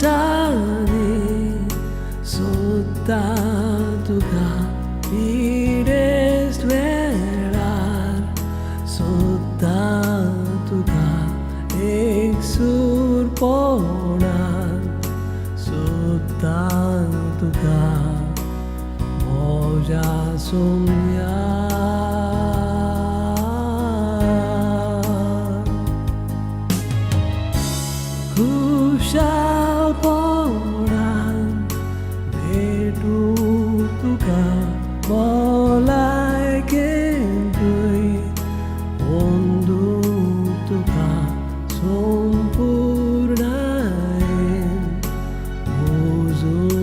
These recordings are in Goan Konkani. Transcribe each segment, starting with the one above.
संकश्टांनी सोदता तुका पिडेस्त वेळार सोदता तुका एकसूरपणान सोदता तुका म्हज्या सोम्या. खुशालपणान भेटूं तुका भलायकेंतूय अंदू तुका संपुर्णायेन मोजूं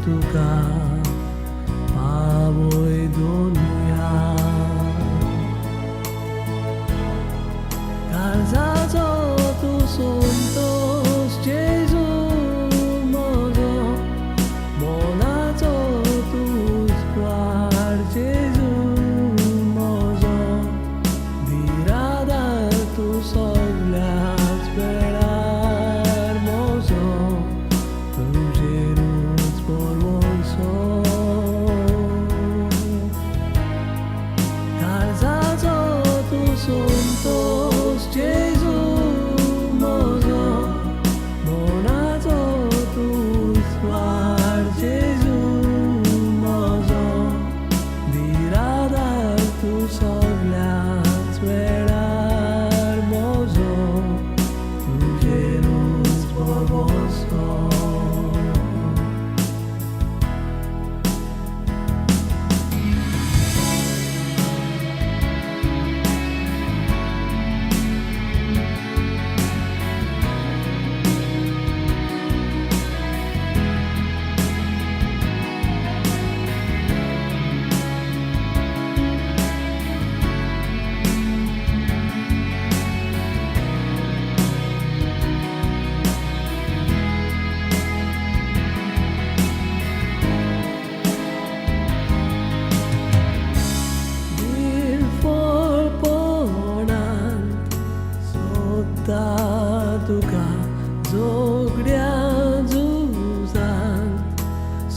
तुका पावय दुनिया. काळजाचो तूं संतोश जेजू म्हजो, मनाचो तूं उजवाड जेजू म्हजो, निराधार तूं सगल्याच वेळार म्हजो, तुजेरूच भरवंसो. काळजाचो तूं संतोश जेजू म्हजो, मनाचो तूं उजवाड जेजू म्हजो, निराधार तूं सगल्याच वेळार म्हजो, तुजेरूच भरवंसो. निर्फळपणांत सोदता तुका झगड्या झुजांत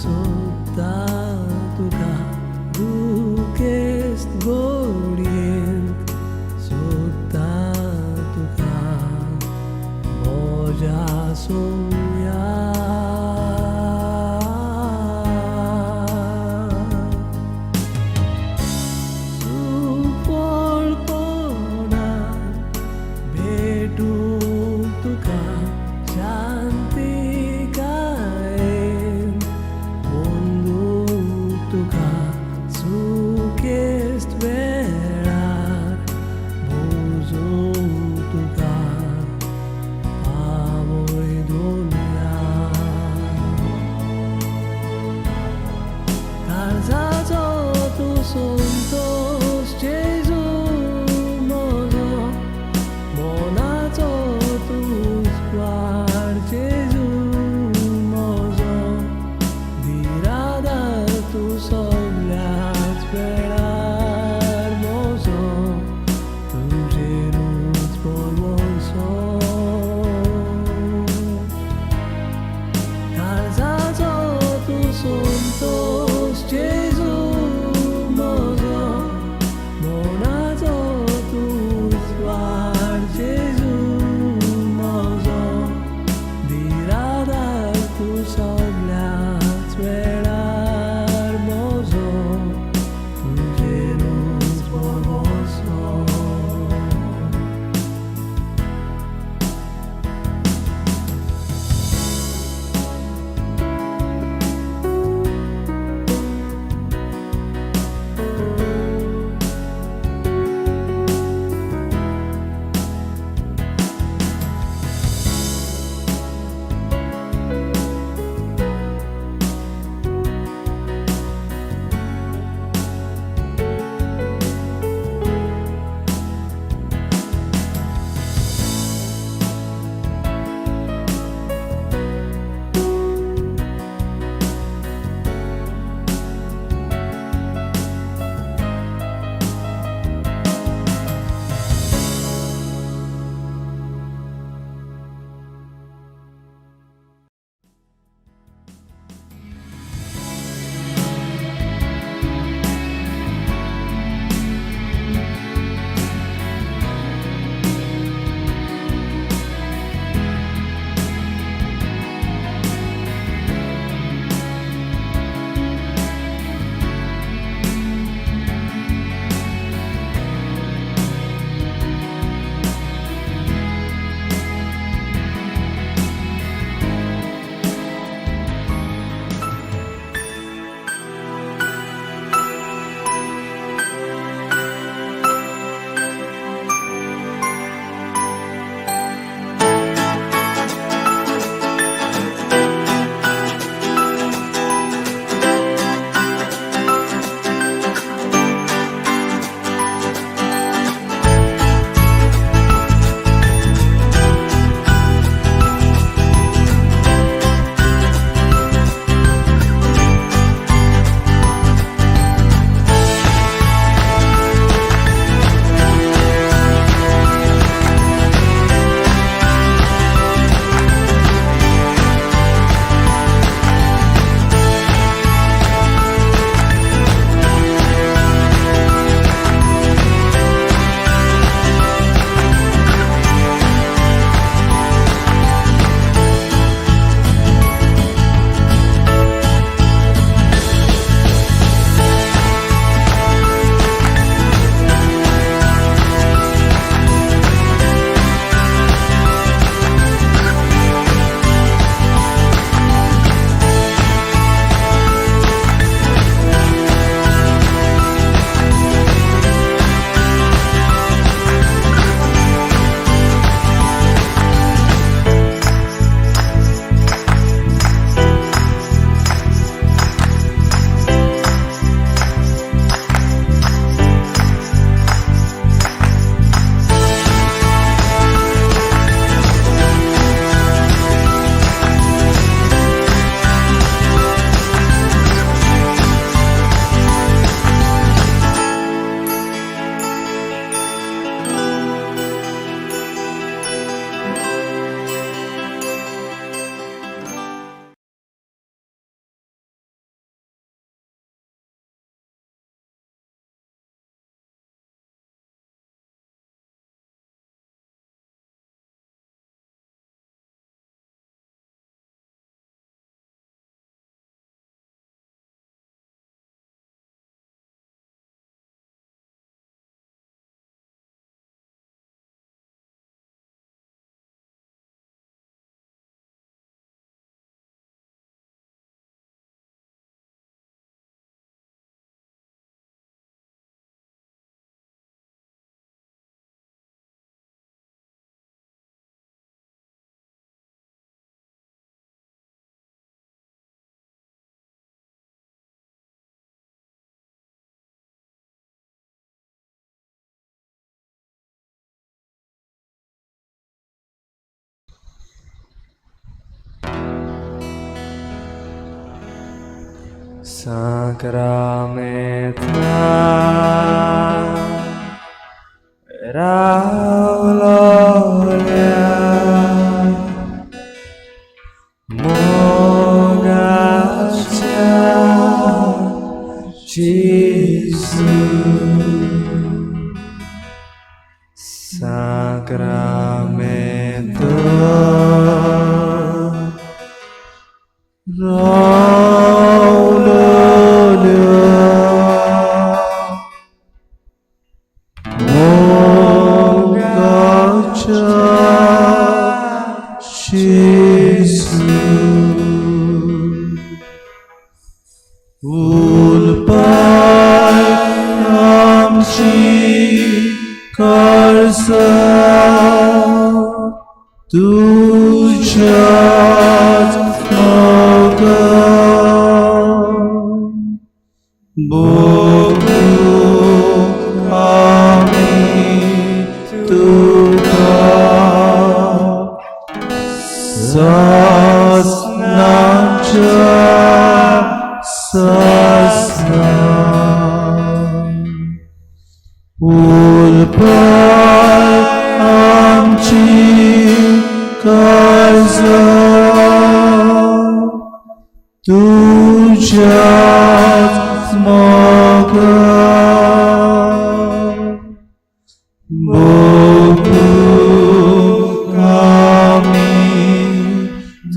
सोदता तुका दुखेस्त घडयेंत सोदता तुका म्हज्या सोम्या. सुफळपणान भेटूं तुका शांतिकायेन अंदू तुका सुखेस्त वेळार मोजूं तुका पावय दुनिया. Sacramenta रावलोल्या मोगाच्या जेजू Sacramento रावलोल्या मोगाच्या जेजू उलपाय आमची काळजां तुज्याच मोगान भोगूंक आमी तुका सासनाच्या सासना उलपाय आमची काळजां तुज्याच मोगान भोगूंक आमी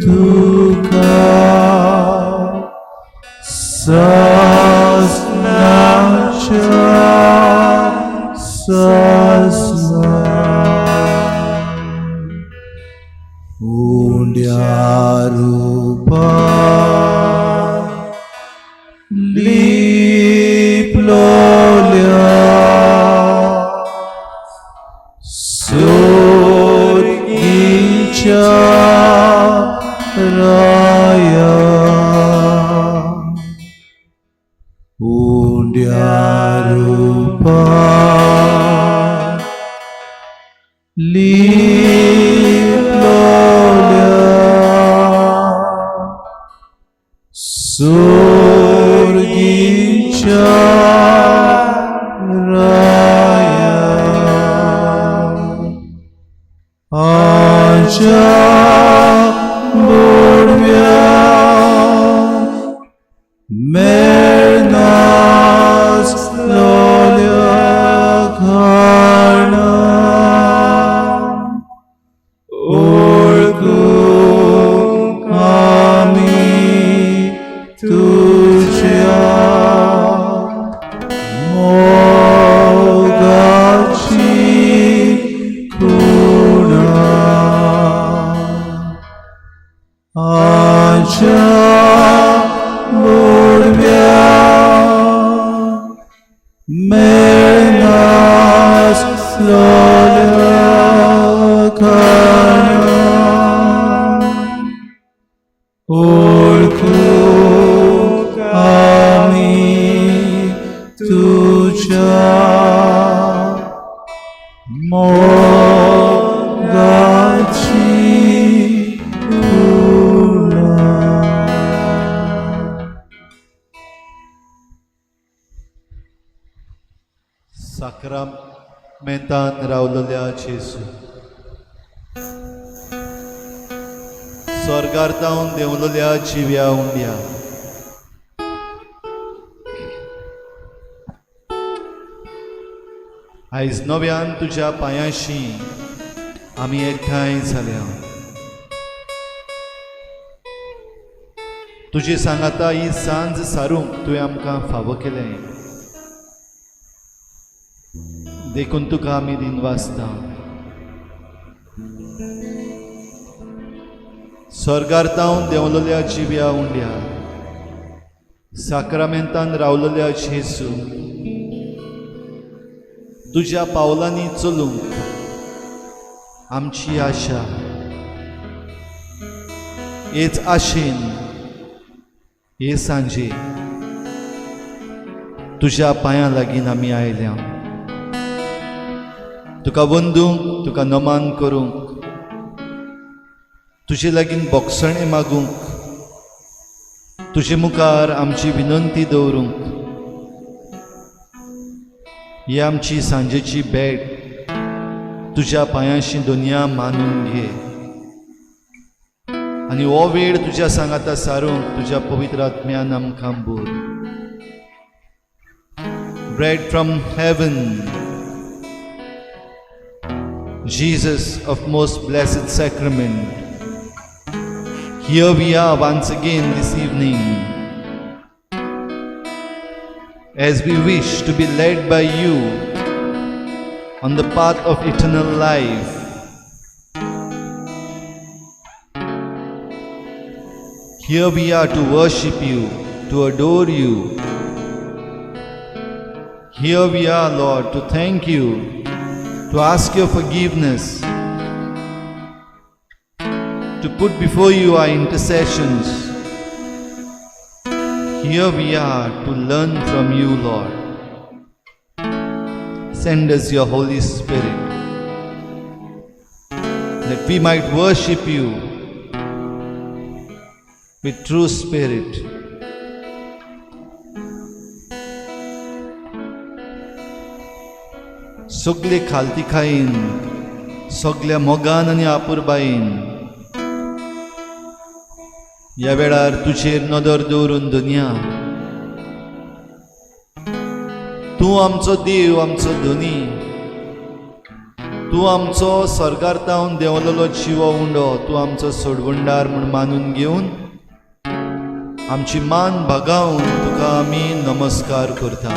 तुका सासनाच्या सासना. उंड्या रुपा लिपलोल्या सोर्गीच्या राया उंड्या रुपा लिपलोल्या सोर्गीच्या राया आमच्या बोडव्या मेळनासलोल्या कारणान ओळखूंक आमी तुज्या मोगाची खुणा आमच्या बोडव्या मेळनासलोल्या कारणान ओळखूंक आमी तुज्या मोगाची खुणा. साक्रामेंतान रावलेल्या जेजू, स्वर्गार जावन देंवलेल्या जिव्या उंड्या, आयज नव्यान तुज्या पांयाशी आमी एकठांय जाल्या. तुजी सांगाता ही सांज सारूंक तुवें आमकां फावो केलें, देखून तुका आमी दिनवासता. स्वर्गार जावन देंवलेल्या जिव्या उंड्या, साक्रामेंतान रावलेल्या जेजू, तुज्या पावलांनी चलूंक आमची आशा. हेच आशेन हे सांजे तुज्या पांयां लागीं आमी आयल्या, तुका वंदूंक, तुका नमान करूंक, तुजे लागीं बोगसणें मागूंक. तुजे मुखार आमची विनंती दवरूंक ही आमची सांजेची भेट तुज्या पांयांशी दुनिया मानून घे आनी हो वेळ तुज्या सांगाता सारूंक तुज्या पवित्र आत्म्यान आमकां बोर. Bread from heaven, Jesus of most blessed sacrament, here we are once again this evening as we wish to be led by you on the path of eternal life. Here we are to worship you, to adore you. Here we are, Lord, to thank you, to ask your forgiveness, to put before you our intercessions. Here we are to learn from you, Lord. Send us your Holy Spirit, that we might worship you with true spirit. सगले खालतिकायेन, सगल्या मोगान आनी आपुरबायेन ह्या वेळार तुजेर नदर दवरून दुनिया, तूं आमचो देव, आमचो धनी, तूं आमचो स्वर्गार तावन देंवलेलो जिवो उंडो, तूं आमचो सोडवणदार म्हूण मानून घेवन आमची मान भागावन तुका आमी नमस्कार करता.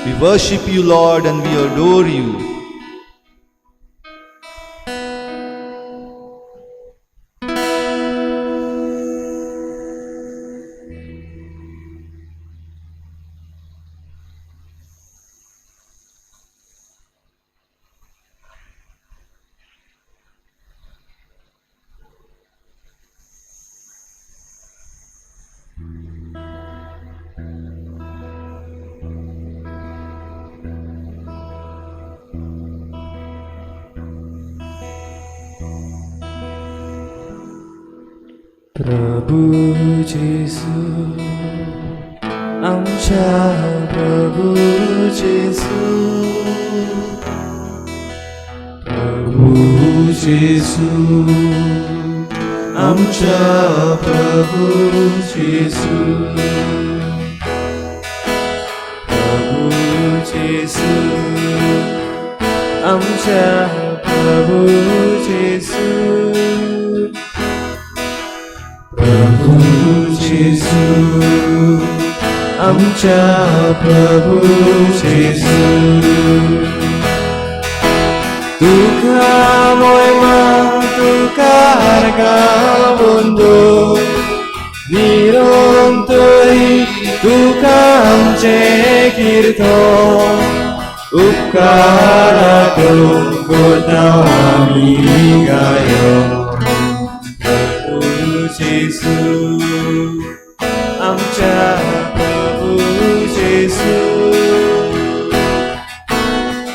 We worship you, Lord, and we adore you. प्रभु जेसू आमच्या प्रभु जेसू, प्रभु जेसू आमच्या प्रभु जेसू, प्रभु जेसू आमच्या प्रभु जेसू, प्रभु जेसू आमच्या प्रभु जेसू. तुका मोयमा तुका गावंदो निरंतरी तुका आमचें कीर्तन उपकारा करता आमी गायो. प्रभु जेसू आमच्या प्रभु जेसू,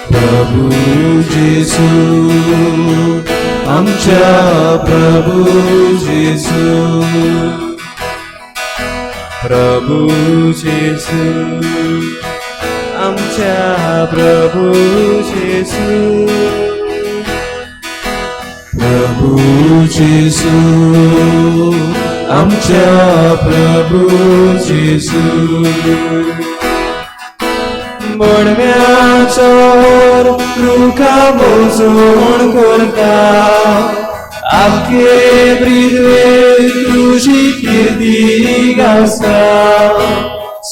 प्रभु जेसू आमच्या प्रभु जेसू, प्रभु जेसू आमच्या प्रभु जेसू, प्रभु जेसू आमच्या प्रभु जेसू. बोडव्याचो रुखा मोजून करता आखे पृथ्वेर तुजी कीर्ती गावता,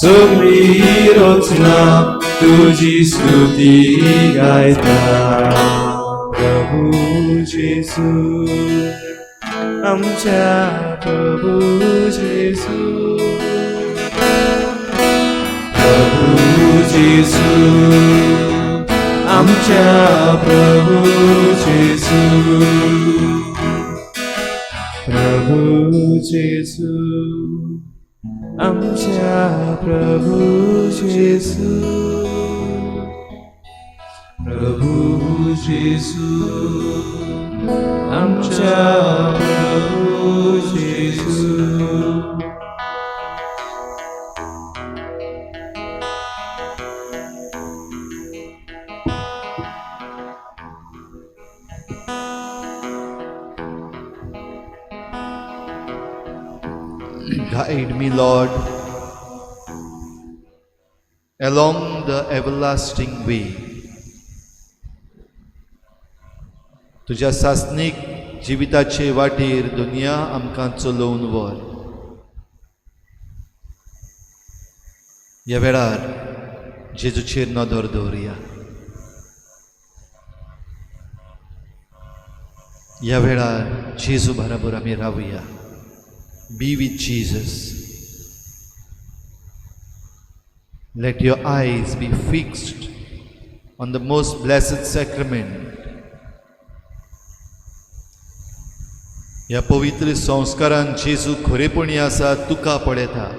सगळी रचना तुजी स्तुती गायता. प्रभु जेसू आमच्या प्रभु जेसू, प्रभु जेसू आमच्या प्रभु जेसू, प्रभु जेसू आमच्या प्रभु जेसू, प्रभु जेसू आमच्या प्रभु जेसू. Guide me, Lord, along the everlasting way. तुज्या सासणीक जिविताचे वाटेर दुनिया आमकां चलोवन व्हर. ह्या वेळार जेजूचेर नदर दवरुया. ह्या वेळार जेजू बराबर आमी रावया. Be with Jesus. Let your eyes be fixed on the most blessed sacrament. ह्या पवित्र संस्कारान जेजू खरेपणी आसा तुका पळयता,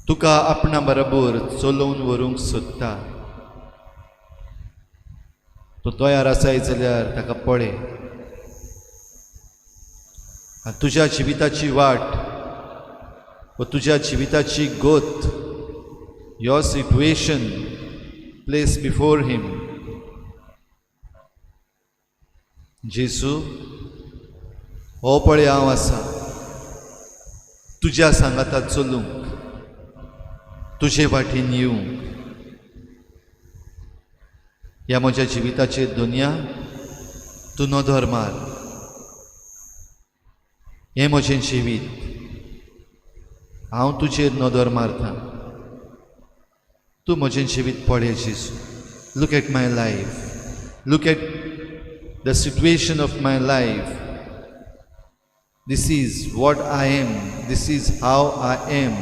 तुका आपणा बरोबर चलोवन व्हरूंक सोदता. तो तयार आसाय जाल्यार ताका पळय आनी तुज्या जिविताची वाट व तुज्या जिविताची गोत, your situation, place before him. जेजू, हो पळय हांव आसा तुज्या सांगाता चलूंक, तुजे वाटेन येवंक. ह्या म्हज्या जिविताचे दुनिया तूं नदर मार. हें म्हजें जिवीत, हांव तुजेर नदर मारता. तूं म्हजें जिवीत पळय जेजू. Look at my life, look at the situation of my life. This is what I am, this is how I am.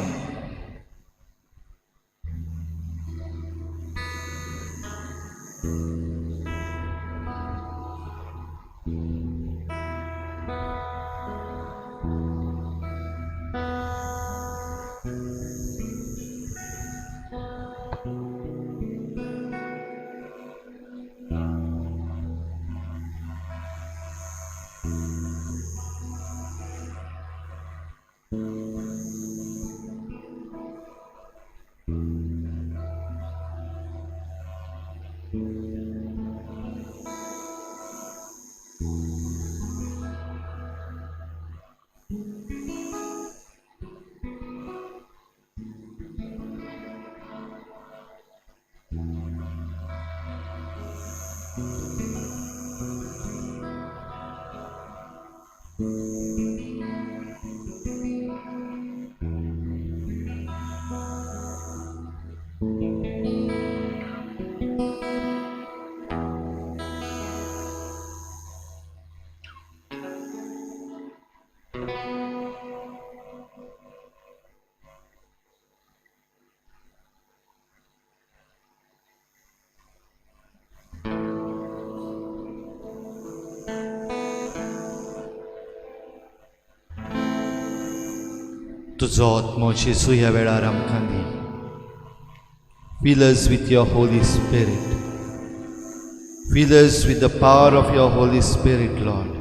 तुजो आत्मो जेजू ह्या वेळार आमकां दी. Fill us with your Holy Spirit. Fill us with the power of your Holy Spirit, Lord.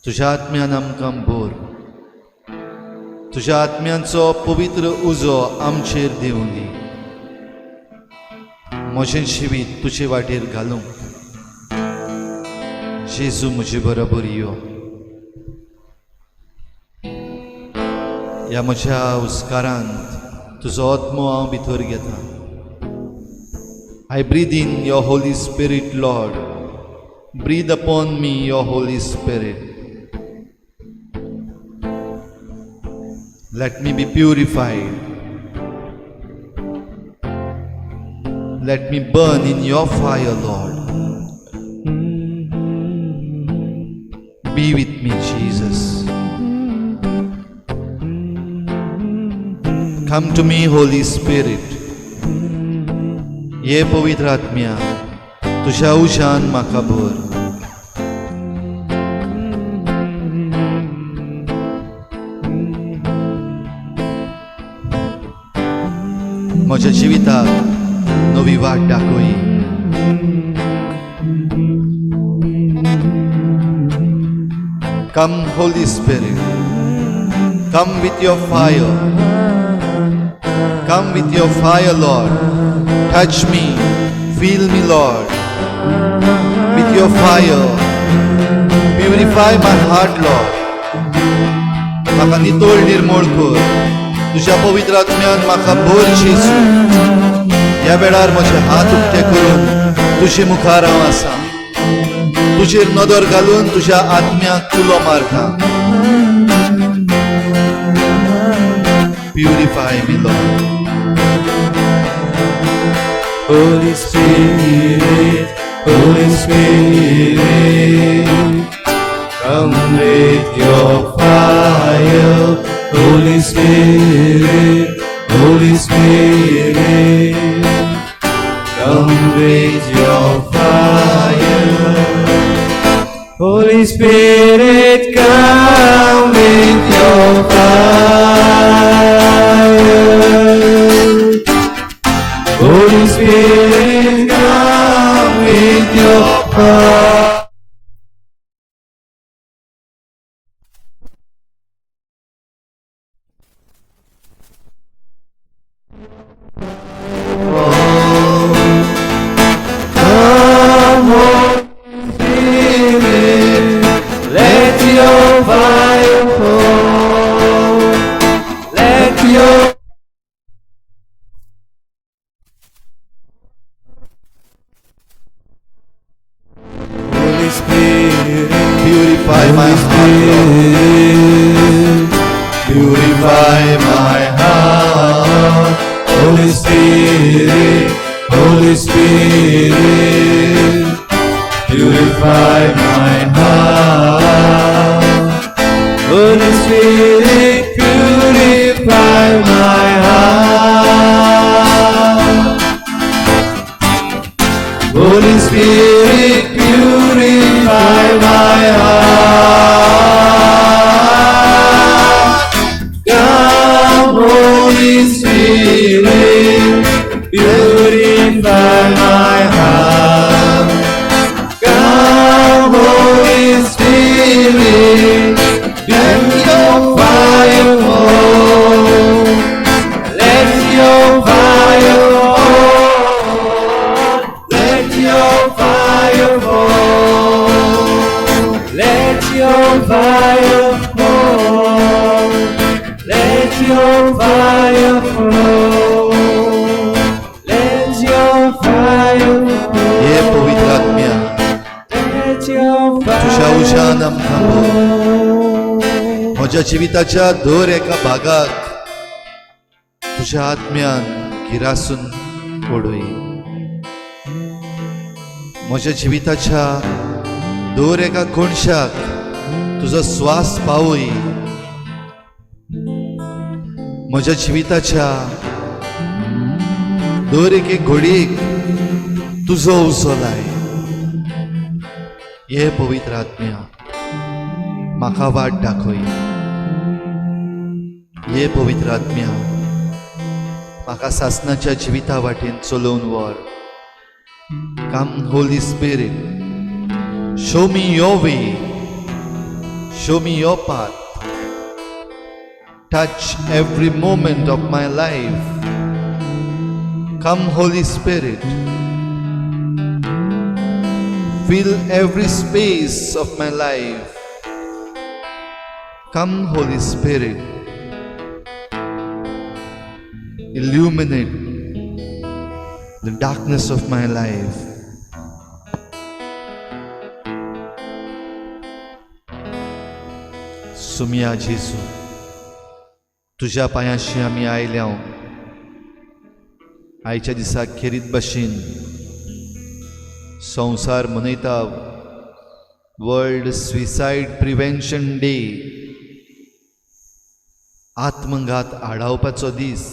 तुज्या आत्म्यान आमकां भर. तुज्या आत्म्यांचो पवित्र उजो आमचेर दिवं दी. म्हजें जिवीत तुजे वाटेर घालूंक जेजू म्हजे बरोबर यो. ह्या म्हज्या उस्कारांत तुजो आत्मो हांव भितर घेता. I breathe in your Holy Spirit, Lord. Breathe upon me your Holy Spirit. Let me be purified. Let me burn in your fire, Lord. Be with me, Jesus. Come to me, Holy Spirit. ये पवित्र आत्म्या, तुज्या उज्यान म्हाका भर. म्हज्या जिविताक नवी वाट दाखय. Come, Holy Spirit, come with your fire. Come with your fire, Lord. Touch me, fill me, Lord, with your fire. Purify my heart, Lord. म्हाका नितळ निर्मूळ कर. तुज्या पवित्र आत्म्यान म्हाका भर जेजू. ह्या वेळार म्हजे हात उक्ते करून तुजे मुखार हांव आसा. तुजेर नदर घालून तुज्या आत्म्याक तुलो मारता. Purify me, Lord. Holy Spirit, Holy Spirit, come with your fire. Holy Spirit, Holy Spirit, come with your fire. Holy Spirit, come with your fire. Holy Spirit, come with your fire. Come, Holy Spirit, let your fire fall. Let your Holy Spirit, Purify my heart, Lord. Purify my heart. Holy Spirit, Holy Spirit, purify my heart. Holy Spirit, purify my heart. Holy Spirit, purify my heart. Come, Holy Spirit, purify my heart. Come, Holy Spirit, let your fire fall. Let your fire fall. Let your fire fall. Let your fire fall. Let your fire flow. Let your fire fall. ये पवित्र आत्म्या, Let your तुझ्या fire उज्यान आमकां भर. fall. म्हज्या जिविताच्या दर एका भागाक तुझ्या आत्म्यान गिरासून पडूय. म्हज्या जिविताच्या दर एका कोनशाक तुजो स्वास पावय. म्हज्या जिविताच्या दर एके घडयेक तुजो उजो लाय. ये पवित्र आत्म्या, म्हाका वाट दाखय. ये पवित्र आत्म्या, म्हाका सासनाच्या जिविता वाटेन चलोवन व्हर. Come, Holy Spirit, show me your way, show me your path. Touch every moment of my life. Come, Holy Spirit, fill every space of my life. Come, Holy Spirit, illuminate the darkness of my life. सुमिया जेजू, तुज्या पांयाशी आमी आयल्या. आयच्या दिसा खेरीत भशेन संवसार मनयता वर्ल्ड सुसायड प्रिवेन्शन डे, आत्मघात आडावपाचो दीस.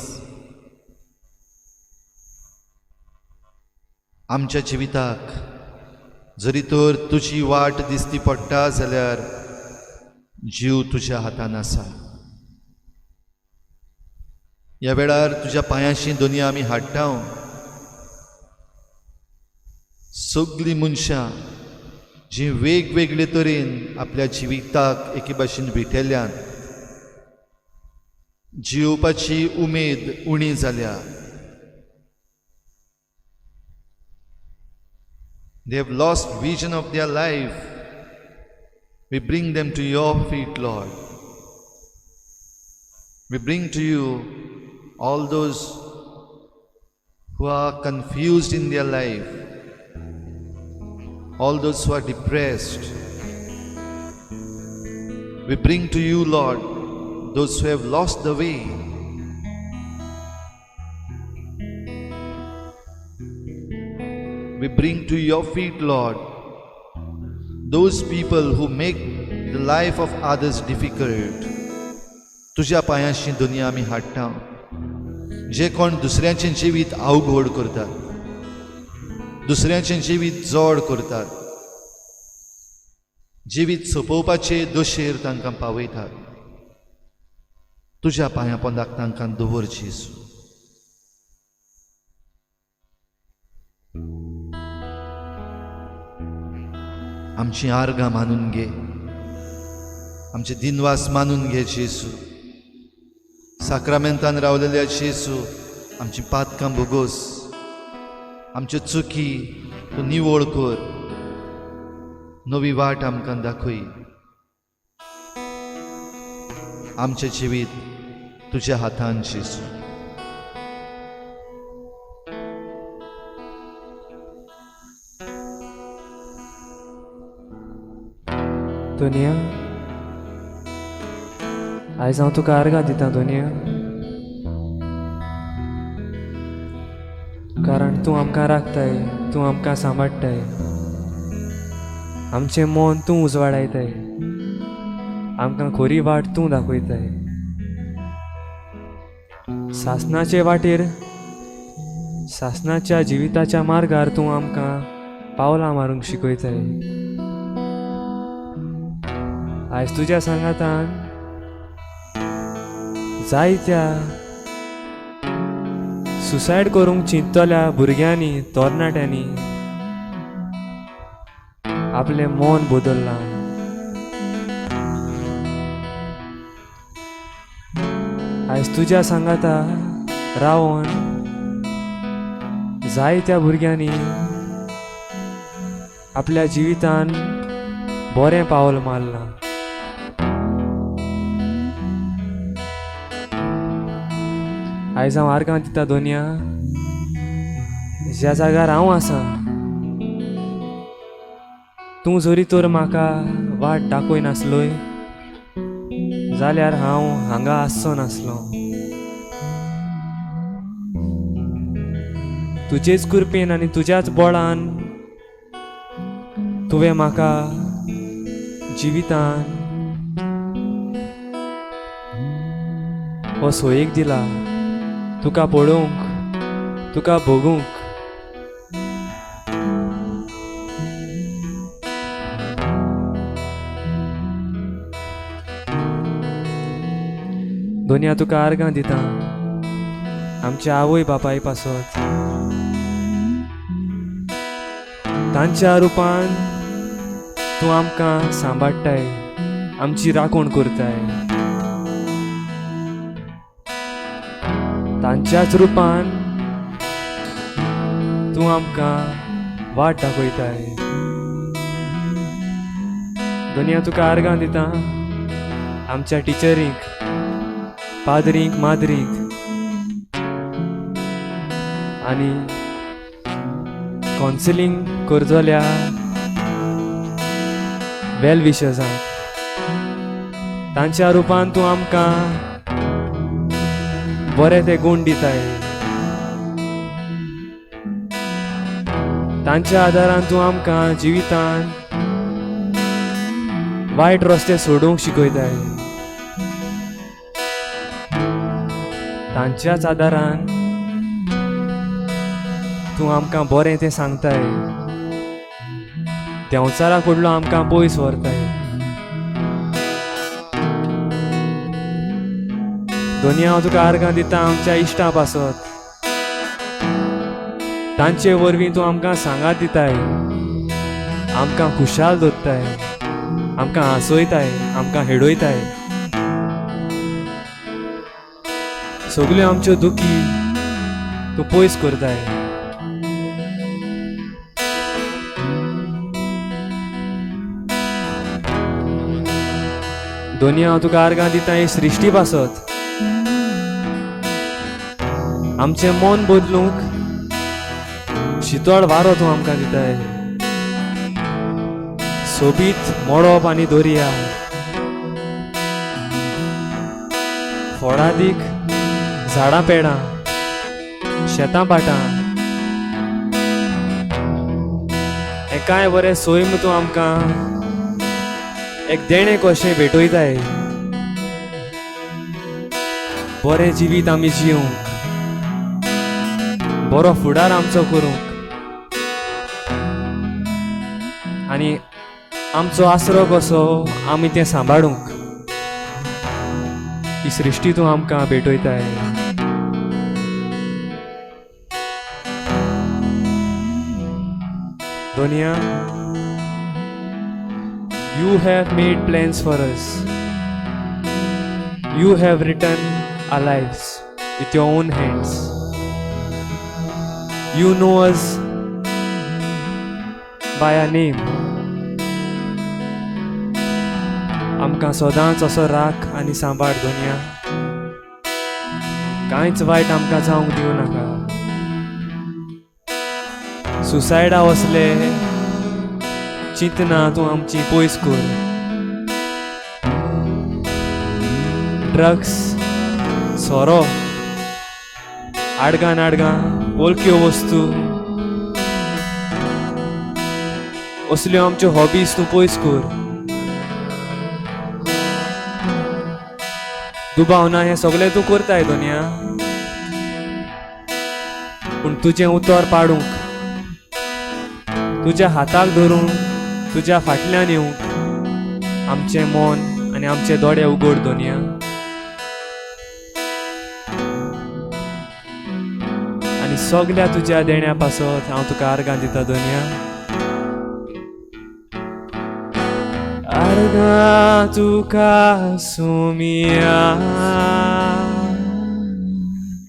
आमच्या जिविताक जरी तर तुजी वाट दिसती पडटा जाल्यार जीव तुज्या हातान आसा. ह्या वेळार तुज्या पांयाशी दोनी आमी हाडटा. सगळीं मनशां जी वेगवेगळे तरेन आपल्या जिविताक एके भाशेन विटयल्यात, जियोवपाची उमेद उणी जाल्या. They have lost vision of their life. We bring them to your feet, Lord. We bring to you all those who are confused in their life, all those who are depressed. We bring to you, Lord, those who have lost the way. We bring to your feet, Lord, those people who make the life of others difficult. तुज्या पांयांशी दुनिया आमी हाडटा, जे कोण दुसऱ्यांचें जिवीत अवघड करतात, दुसऱ्यांचें जिवीत जड करतात, जिवीत सोंपोवपाचे दशेर तांकां पावयतात. तुज्या पांयां पोंदाक तांकां दवर जेजू. आमची आर्गां मानून घे, आमचे दिनवास मानून घे जेजू. साक्रामेंतान रावलेल्या जेजू, आमची पातकां भोगोस, आमच्यो चुकी तूं निवळ कर, नवी वाट आमकां दाखय. आमचें जिवीत तुज्या हातान जेजू. दोनिया, आयज हांव तुका आर्गां दितां दोनिया, कारण तूं आमकां राखताय, तूं आमकां सांबाळटाय, आमचें मन तूं उजवाडायताय, आमकां खरी वाट तूं दाखयताय. सासनाचे वाटेर, सासनाच्या जिविताच्या मार्गार तूं आमकां पावलां मारूंक शिकयताय. आयज तुज्या सांगातान जायत्या सुसायड करूंक चिंततल्या भुरग्यांनी, तरणाट्यांनी आपलें मन बदल्लां. आयज तुज्या सांगाता रावन जायत्या भुरग्यांनी आपल्या जिवितान बरें पावल मारलां. आयज हांव आर्गां दिता दोनिया, ज्या जाग्यार हांव आसा तूं जरी तर म्हाका वाट दाखय नासलोय जाल्यार हांव हांगा आसचो नासलो. तुजेच कृपेन आनी तुज्याच बळान तुवें म्हाका जिवितान हो सोयीक दिला, तुका पळोवंक, तुका भोगूंक. दोनिया, तुका आर्गां दिता आमच्या आवय बापाय पासत, तांच्या रुपान तूं आमकां सांबाळटाय, आमची राखण करताय. तांच्याच रुपान तूं आमकां वाट दाखयताय. दोनिया, तुका आर्गां दिता आमच्या टिचरींक, पाद्रींक, माद्रींक आनी कावन्सिलींग करतल्या वेल विशर्सांक. तांच्या रुपान तूं आमकां बरे ते गूण दिताय. तांच्या आदारान तूं आमकां जिवितान वायट रस्ते सोडूंक शिकयताय. तांच्याच आदारान तूं आमकां बरें तें सांगताय, देंवचारा कडलो आमकां पयस व्हरताय. दोनिया, हांव तुका आर्गां दिता आमच्या इश्टां पासत, तांचे वरवीं तूं आमकां सांगात दिताय, आमकां खुशाल दवरताय, आमकां हांसयताय, आमकां हेडयताय. सगल्यो आमच्यो दुखी तूं पयस करताय. दोनिया, हांव तुका आर्गां दिता ही सृश्टी पासत, आमचें मन बदलूंक शितळ वारो तूं आमकां दिताय, सोबीत मळब आनी दर्या, फळादीक झाडां पेडां, शेतां भाटां, हें कांय बरें सैम तूं आमकां एक देणें कशें भेटयताय। बरें जिवीत आमी जिवंक, बरो फुडार आमचो करूंक आनी आमचो आसरो कसो आमी तें सांबाळूंक ही सृश्टी तूं आमकां भेटयताय। Doniya, you have made plans for us. You have written our lives with your own hands. You know us by our name. आमकां सदांच असो राख आनी सांबाळ दोनिया, कांयच वायट आमकां जावंक दिवं नाका। सुसायडा वसले चिंतना तूं आमची पयस कर। ड्रग्स, सोरो, आडगां नाडगां, बोलक्यो वस्तू असल्यो आमच्यो हॉबीज तूं पयस कर। दुबाव ना हें सगळें तूं करताय दोनिया, पूण तुजें उतर पाडूंक, तुज्या हाताक धरून तुज्या फाटल्यान येवंक आमचें मन आनी आमचे दोळे उगड दोनिया। आनी सगल्या तुज्या देण्या पासत हांव तुका आर्गां दिता दोनिया। आर्गां तुका सोमिया,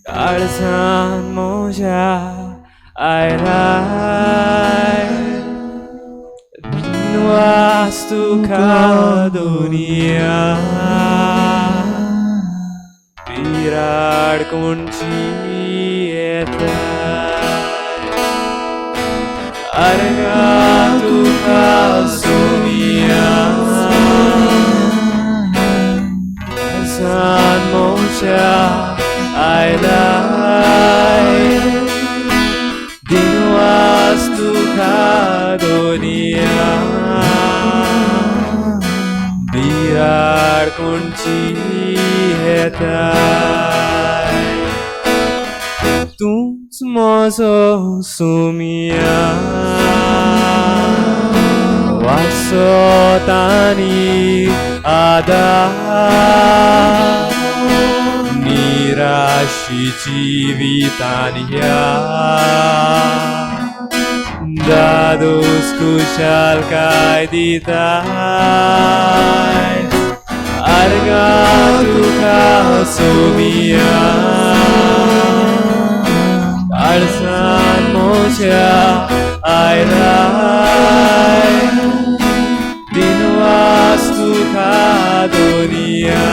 काळजान म्हज्या आयलाय, वास तुका दोनिया, बिराड कोणची येता। आर्गां तुका सोमिया, काळजान म्हज्या आयलाय, दिनवास तुका दोनिया, बिराड कोणची येता। तूंच म्हजो सोमिया, वासत आनी आदार, निराशी जिवितान ह्या दादोस खुशालकाय दिताय। आर्गां तुका सोमिया, काळजान म्हज्या आयलाय, दिनवास तुका दोनिया,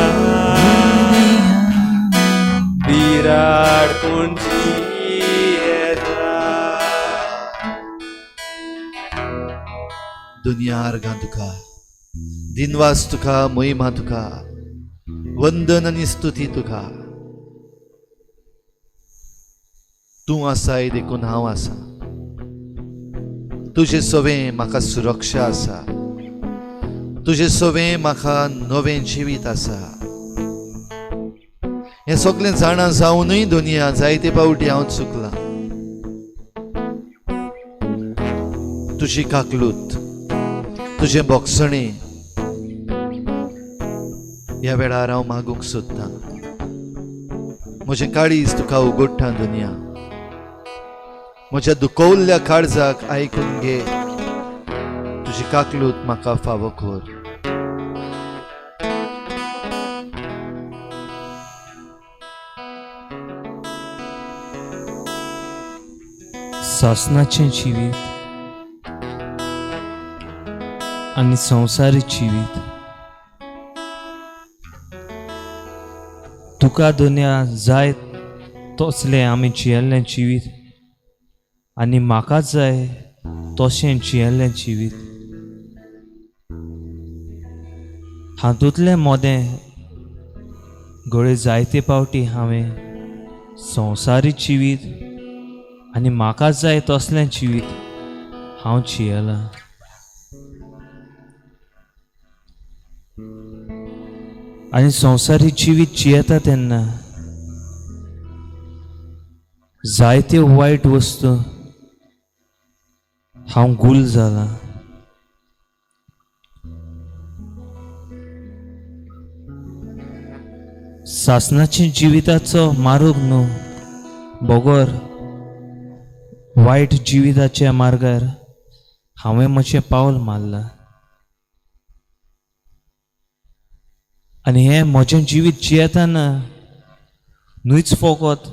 बिराड कोणची येता। दुनिया आर्गां तुका, दिनवास तुका, महिमा तुका, वंदन आनी स्तुती तुका। तूं आसाय देखून हांव आसा, तुजे सवें म्हाका सुरक्षा आसा, तुजे सवें म्हाका नवें जिवीत आसा। हें सगळें जाणा जावनूय दुनिया जायते पावटी हांव चुकलां। तुजी काकलूत, तुजें बोगसणें ह्या वेळार हांव मागूंक सोदतां। म्हजें काळीज तुका उगडटा दुनिया, म्हज्या दुखवल्ल्या काळजाक आयकून घे, तुजी काकलूत म्हाका फावो कर। सासनाचें जिवीत आनी संवसारीक जिवीत तुका दुनिया जायत तसलें आमी जियेल्लें जिवीत आनी म्हाका जाय तशें जियेल्लें जिवीत हातूंतलें मोदें घडये जायते पावटी हांवें संवसारी जिवीत आनी म्हाका जाय तसलें जिवीत हांव जियेलां. आनी संवसारी जिवीत जियेता तेन्ना जायत्यो वायट वस्तू हांव गुल जालां. सासणाच्या जिविताचो मार्ग न्हू बगर वायट जिविताच्या मार्गार हांवें म्हजें पावल मारलां आनी हें म्हजें जिवीत जियेतना न्हूच फकत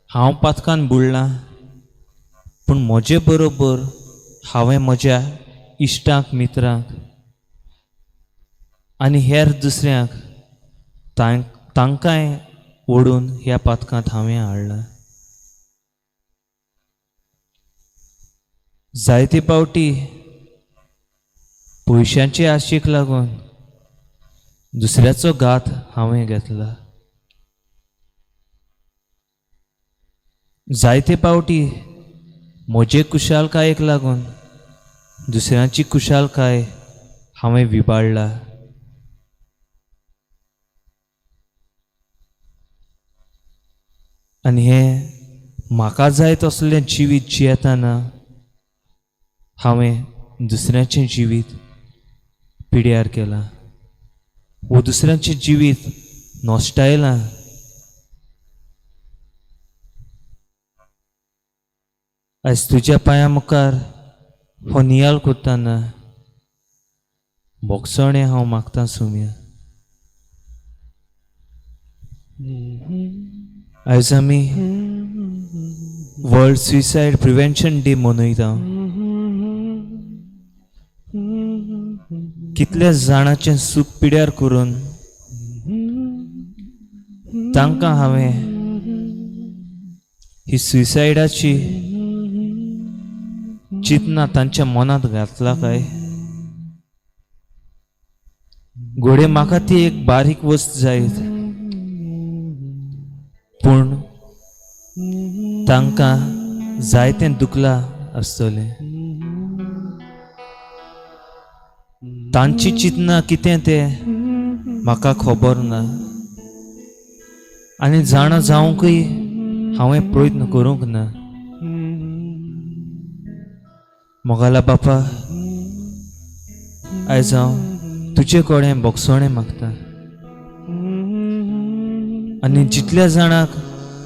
हांव पातकान बुडलां, पूण म्हजे बरोबर हांवें म्हज्या इश्टांक, मित्रांक आनी हेर दुसऱ्यांक तांकांय ओडून ह्या पातकांत हांवें हाडलां. जायते पावटी पयशांचे आशेक लागून दुसऱ्याचो घात हांवें घेतला. जायते पावटी म्हजे कुशालकायेक लागून दुसऱ्यांची कुशालकाय हांवें विबाडला. आनी हें म्हाका जाय तसलें जिवीत जियेतना हांवें दुसऱ्याचें जिवीत पिड्यार केलां वो दुसऱ्यांचें जिवीत नश्टायलां. आयज तुज्या पांयां मुखार हो नियाळ करतना भोगसणें हांव मागतां सुम्या. आयज आमी वर्ल्ड सुसायड प्रिवेन्शन डे मनयता. कितल्या जाणाचें सूख पिड्यार करून तांकां हांवें ही सुसायडाची चिंतना तांच्या मनांत घातला काय? घडये म्हाका ती एक बारीक वस्त जायत, पूण तांकां जायतें दुखलां आसतलें. तांची चिंतना कितें तें म्हाका खबर ना आनी जाणा जावंकय हांवें प्रयत्न करूंक ना. मोगाला बापा, आयज हांव तुजे कडेन भोगसणें मागता आनी जितल्या जाणांक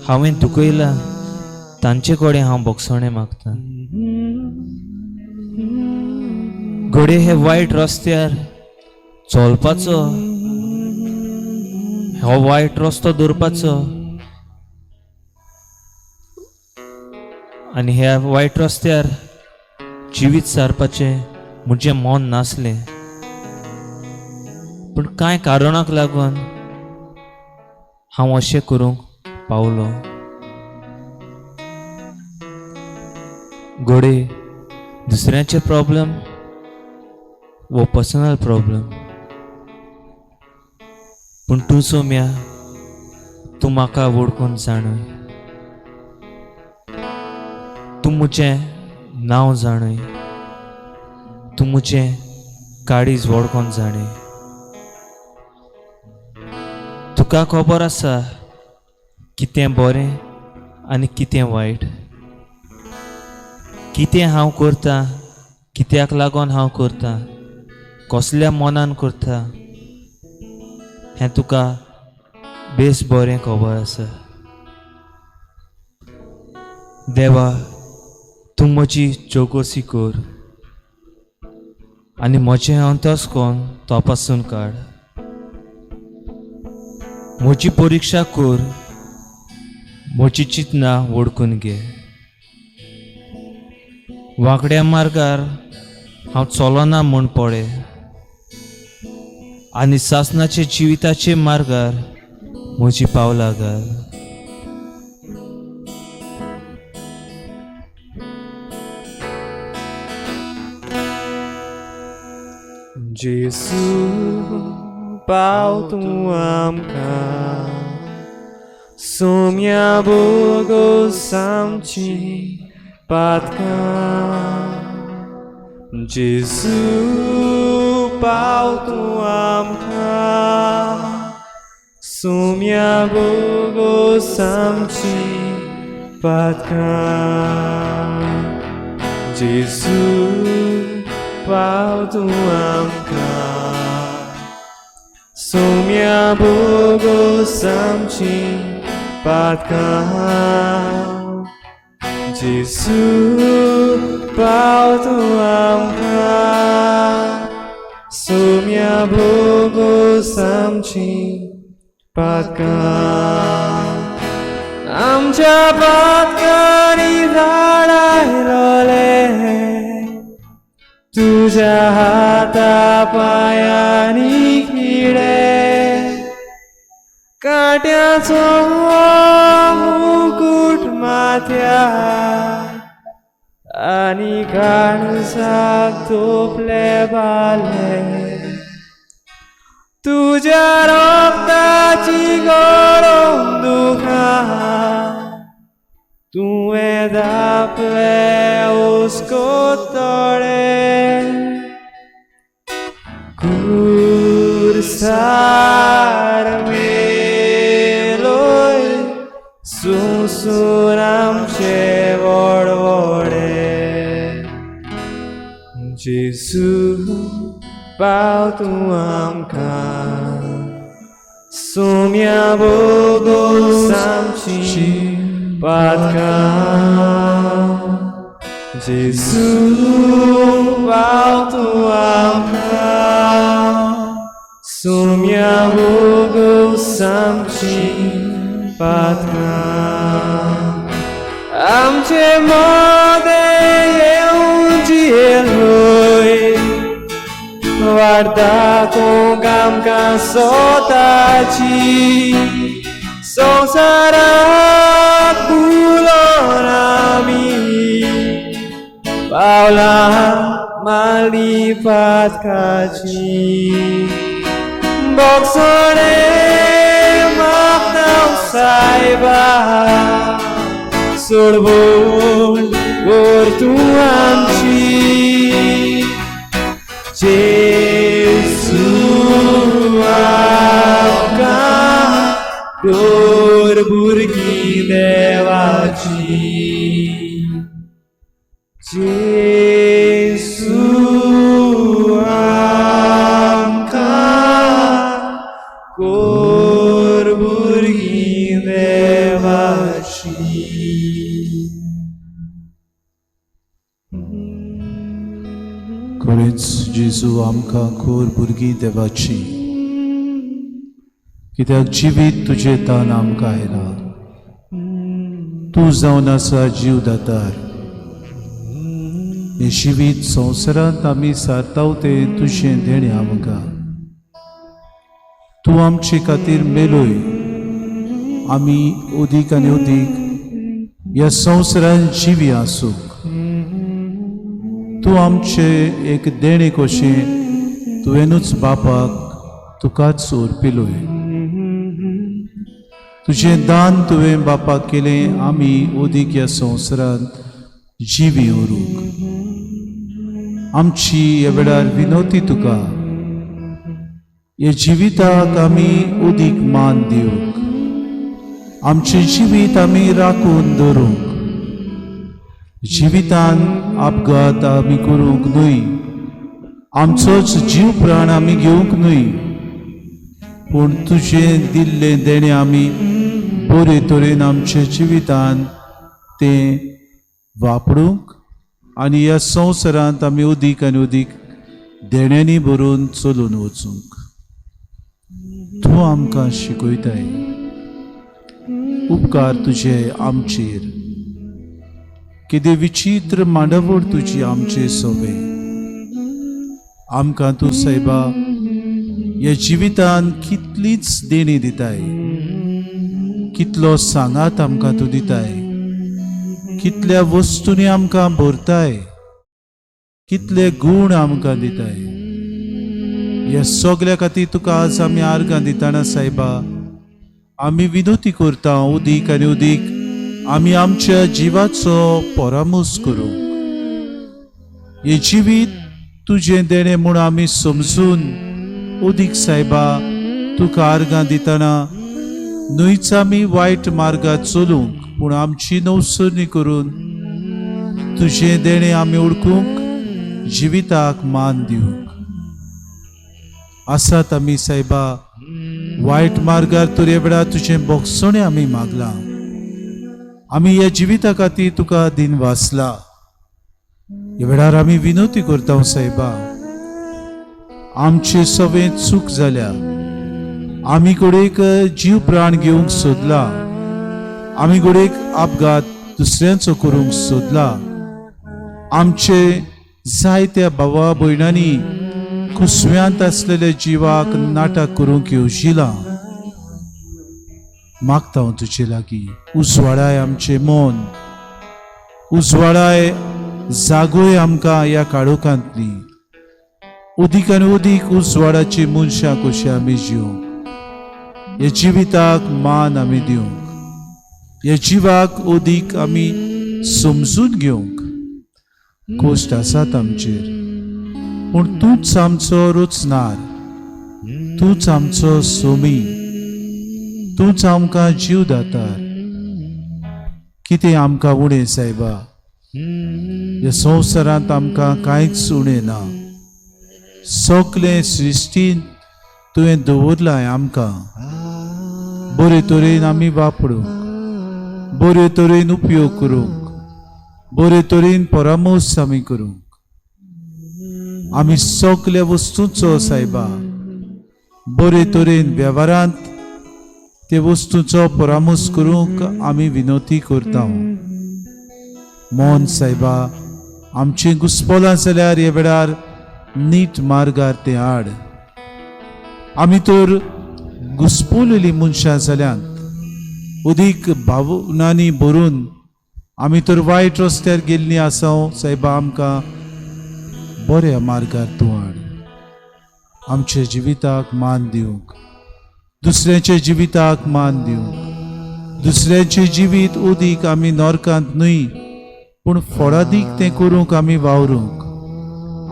हांवें दुखयलां तांचे कडेन हांव भोगसणें मागता. घडये हे वायट रस्त्यार चलपाचो, हो वायट रस्तो दवरपाचो आनी ह्या वायट रस्त्यार जिवीत सारपाचें म्हजें मन नासलें, पूण कांय कारणाक लागून हांव अशें करूंक पावलो. घडये दुसऱ्यांचे प्रॉब्लम वो पर्सनल प्रॉब्लम, पूण तूं सोम्या, तूं म्हाका वळखून जाणय, तूं म्हजें नांव जाणय, तूं म्हजें काळीज वळखून जाणय. तुका खबर आसा कितें बरें आनी कितें वायट, कितें हांव करतां, कित्याक लागून हांव करतां, कसल्या मनान करता हें तुका बेस बरें खबर आसा. देवा, तूं म्हजी चवकशी कर आनी म्हजें अंतस्कोन तपासून काड, म्हजी परिक्षा कर, म्हजी चिंतना वळखून घे. वांकड्या मार्गार हांव चलना म्हूण पळय आनी सासणाच्या जिविताचे मार्गार म्हजी पावलां घाल. जेजू पाव तूं आमकां सोम्या बोगोस आमची पातकां. जेजू पाव तूं आमकां सोम्या बोगोस आमची पातकां. जेजू पाव तूं आमकां सोम्या बोगोस आमची पातकां. जेजू पाव तूं आमकां सोम्या बोगोस आमची पातकां. आमच्या पातकांनी धाडायलोले तुज्या हाता पांयांनी किडे कांट्याचो मुकूट माथ्यार आनी काळजाक तोपले बाले. तुज्या रक्ताची गळोवन दुखां तुवें धापले उस्कोतोळे. कुर्सार मेलोय सुसून आमचे वडवडे. जेजू पाव तूं आमकां सोम्या बोगोस आमची पातकां. जेजू पाव तूं आमकां सोम्या बोगोस आमची पातकां. आमचे मदें येवन जियेलोय वाट दाखोवंक आमकां सोताची संवसाराक फुलोन आमी पावलां मारली पातकाची. भोगसणे मागता सायबा सोडवण कर तूं आमची. जेजू आमकां कर भुरगीं देवाची. जेजू आमकां कर भुरगीं देवाची. खरेंच जेजू आमकां कोर भुरगीं देवाची, कित्याक जिवीत तुजें तान आमकां आयलां. तूं जावन आसा जीव दातार. हें जिवीत संवसारांत आमी सारताव तें तुजें देणें आमकां. तूं आमचे खातीर मेलोय, आमी अदीक आनी अदीक ह्या संवसारांत जिवी आसूंक. तूं आमचें एक देणें कशें तुवेंनूच बापाक तुकाच ओरपिलोय. तुजें दान तुवें बापाक केलें आमी अदीक ह्या संवसारांत जिवी उरूंक. आमची ह्या वेळार विनवती तुका, ह्या जिविताक आमी अदीक मान दिवंक, आमचें जिवीत आमी राखून दवरूंक, जिवितान अपघात आमी करूंक न्हय, आमचोच जीव प्राण आमी घेवंक न्हय, पूण तुजें दिल्लें देणें आमी बरे तरेन आमच्या जिवितान तें वापरूंक आनी ह्या संवसारांत आमी अदीक आनी अदीक देण्यांनी भरून चलून वचूंक तूं आमकां शिकयताय. उपकार तुजे आमचेर, कितें विचित्र मांडावळ तुजी आमचे सोबे. आमकां तूं सायबा ह्या जिवितान कितलीच देणी दिताय, कितलो सांगात आमकां तूं दिताय, कितल्या वस्तूंनी आमकां भरताय, कितले गूण आमकां दिताय. ह्या सगल्या खातीर तुका आज आमी आर्गां दितना सायबा आमी विनोती करता उदीक आनी उदीक आमी आमच्या जिवाचो परामोस करूंक। हें जिवीत तुजें देणें म्हूण आमी समजून उदीक सायबा तुका आर्गां दितना न्हयच आमी वायट मार्गार चलूंक पूण आमची नवसरणी करून तुजें देणें आमी ओळखूंक जिविताक मान दिवंक। आसात आमी सायबा वायट मार्गार तर ह्या वेळार तुजें बोगसणें आमी मागलां। आमी ह्या जिविता खातीर तुका दिन वाचला। ह्या वेळार आमी विनोती करता सायबा, आमचे सगळें चूक जाल्या, आमी घडयेक जीव प्राण घेवंक सोदला, आमी घडयेक अपघात दुसऱ्यांचो करूंक सोदला। आमचे जायत्या भावा भयणांनी कुसव्यांत आसलेल्या जिवाक नाटक करूंक येवजिलां। मागता हांव तुजे लागीं उजवाडाय आमचें मन, उजवाडाय जागोय आमकां ह्या काळोखांतली। उदीक आनी उदीक उजवाडाची मनशां कशी आमी जिवंक, ह्या जिविताक मान आमी दिवंक, ह्या जिवाक उदीक आमी समजून घेवंक। कश्ट आसात आमचेर पूण तूंच आमचो रचणार, तूंच आमचो सोमी, तूंच आमकां जीव दातार। कितें आमकां उणें सायबा, ह्या संवसारांत आमकां कांयच उणें ना। सगलें सृश्टीन तुवें दवरलां आमकां बरे तरेन आमी वापरूंक, बरे तरेन उपयोग करूंक, बरे तरेन परामर्श आमी करूंक। आमी सगल्या वस्तूंचो सायबा बरे तरेन वेव्हारांत ते वस्तूंचो परामर्श करूंक आमी विनोती करता। मन सायबा आमचें घुस्पलां जाल्यार ह्या वेळार नीट मार्गार तें हाड। आमी तर घुस्पलेलीं मनशां जाल्यांत, उदीक भावनांनी भरून आमी तर वायट रस्त्यार गेल्लीं आसा। सायबा आमकां बऱ्या मार्गार तूं हाड। आमच्या जिविताक मान दिवंक, दुसऱ्याच्या जिविताक मान दिवंक, दुसऱ्याचें जिवीत उदीक आमी नरकांत न्हय पूण फळादीक तें करूंक आमी वावरूंक।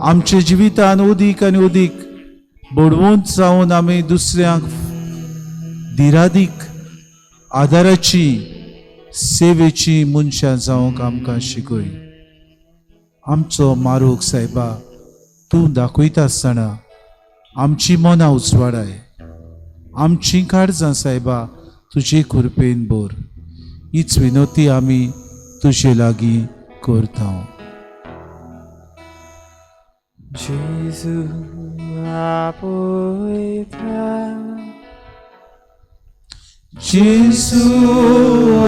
आमच्या जिवितान उदीक आनी उदीक बडवंत जावन आमी दुसऱ्यांक दिरादीक आदाराची सेवेची मनशां जावंक आमकां शिकय। आमचो मारूक सायबा तूं दाखयता आसतना आमची मनां उजवाडाय, आमचीं काळजां सायबा तुजे कृपेन भर। हीच विनोती आमी तुजे लागीं करता। जेजू आपयता, जेजू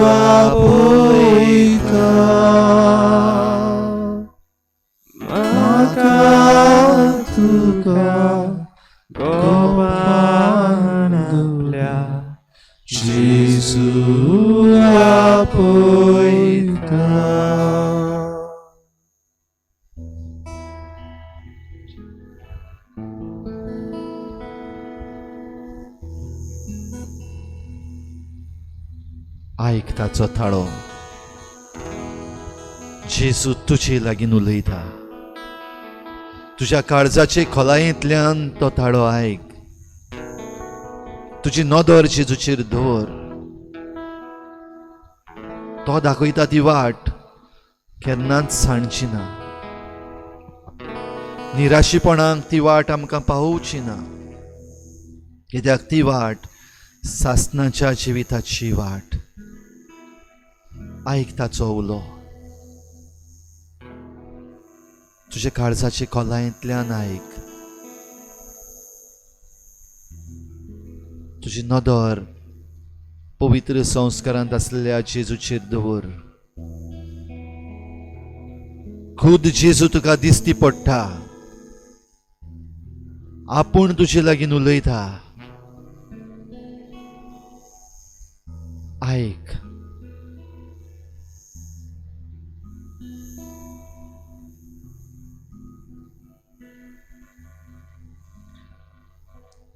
आपयता, म्हाका तुका गोपान आपल्या, जेजू आपयता। आयक ताचो थाळो, जेजू तुजे लागीं उलयता। तुज्या काळजाचे खोलायेंतल्यान तो थाळो आयक। तुजी नदर जेजूचेर दवर। तो दाखयता ती वाट केन्नाच सांडची ना, निराशीपणाक ती वाट आमकां पावोवची ना, कित्याक ती वाट सासणाच्या जिविताची वाट। आयक ताचो उलो, तुज्या काळजाचे खोलायेंतल्यान आयक। तुजी नदर पवित्र संस्कारांत आसलेल्या जेजूचेर दवर। खुद जेजू तुका दिसती पडटा, आपूण तुजे लागीं उलयता। आयक।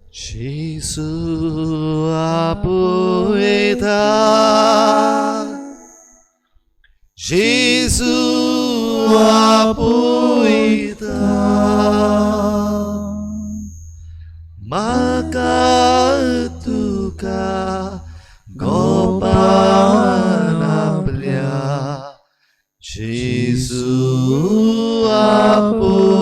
जेजू आपयता, जेजू आपयता, म्हाका तुका गोपान आपल्या, जेजू आपयता.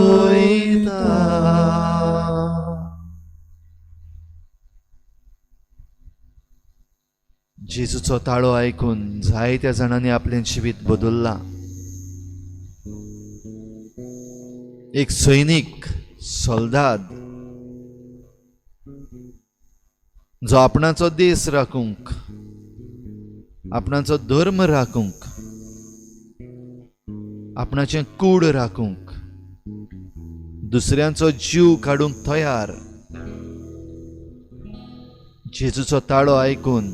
जेजूचो ताळो आयकून जायत्या जाणांनी आपलें जिवीत बदल्लां. एक सैनीक, सोल्दाद जो आपणाचो देश राखूंक, आपणाचो धर्म राखूंक, आपणाचें कूड राखूंक, दुसऱ्यांचो जीव काडूंक तयार, जेजूचो ताळो आयकून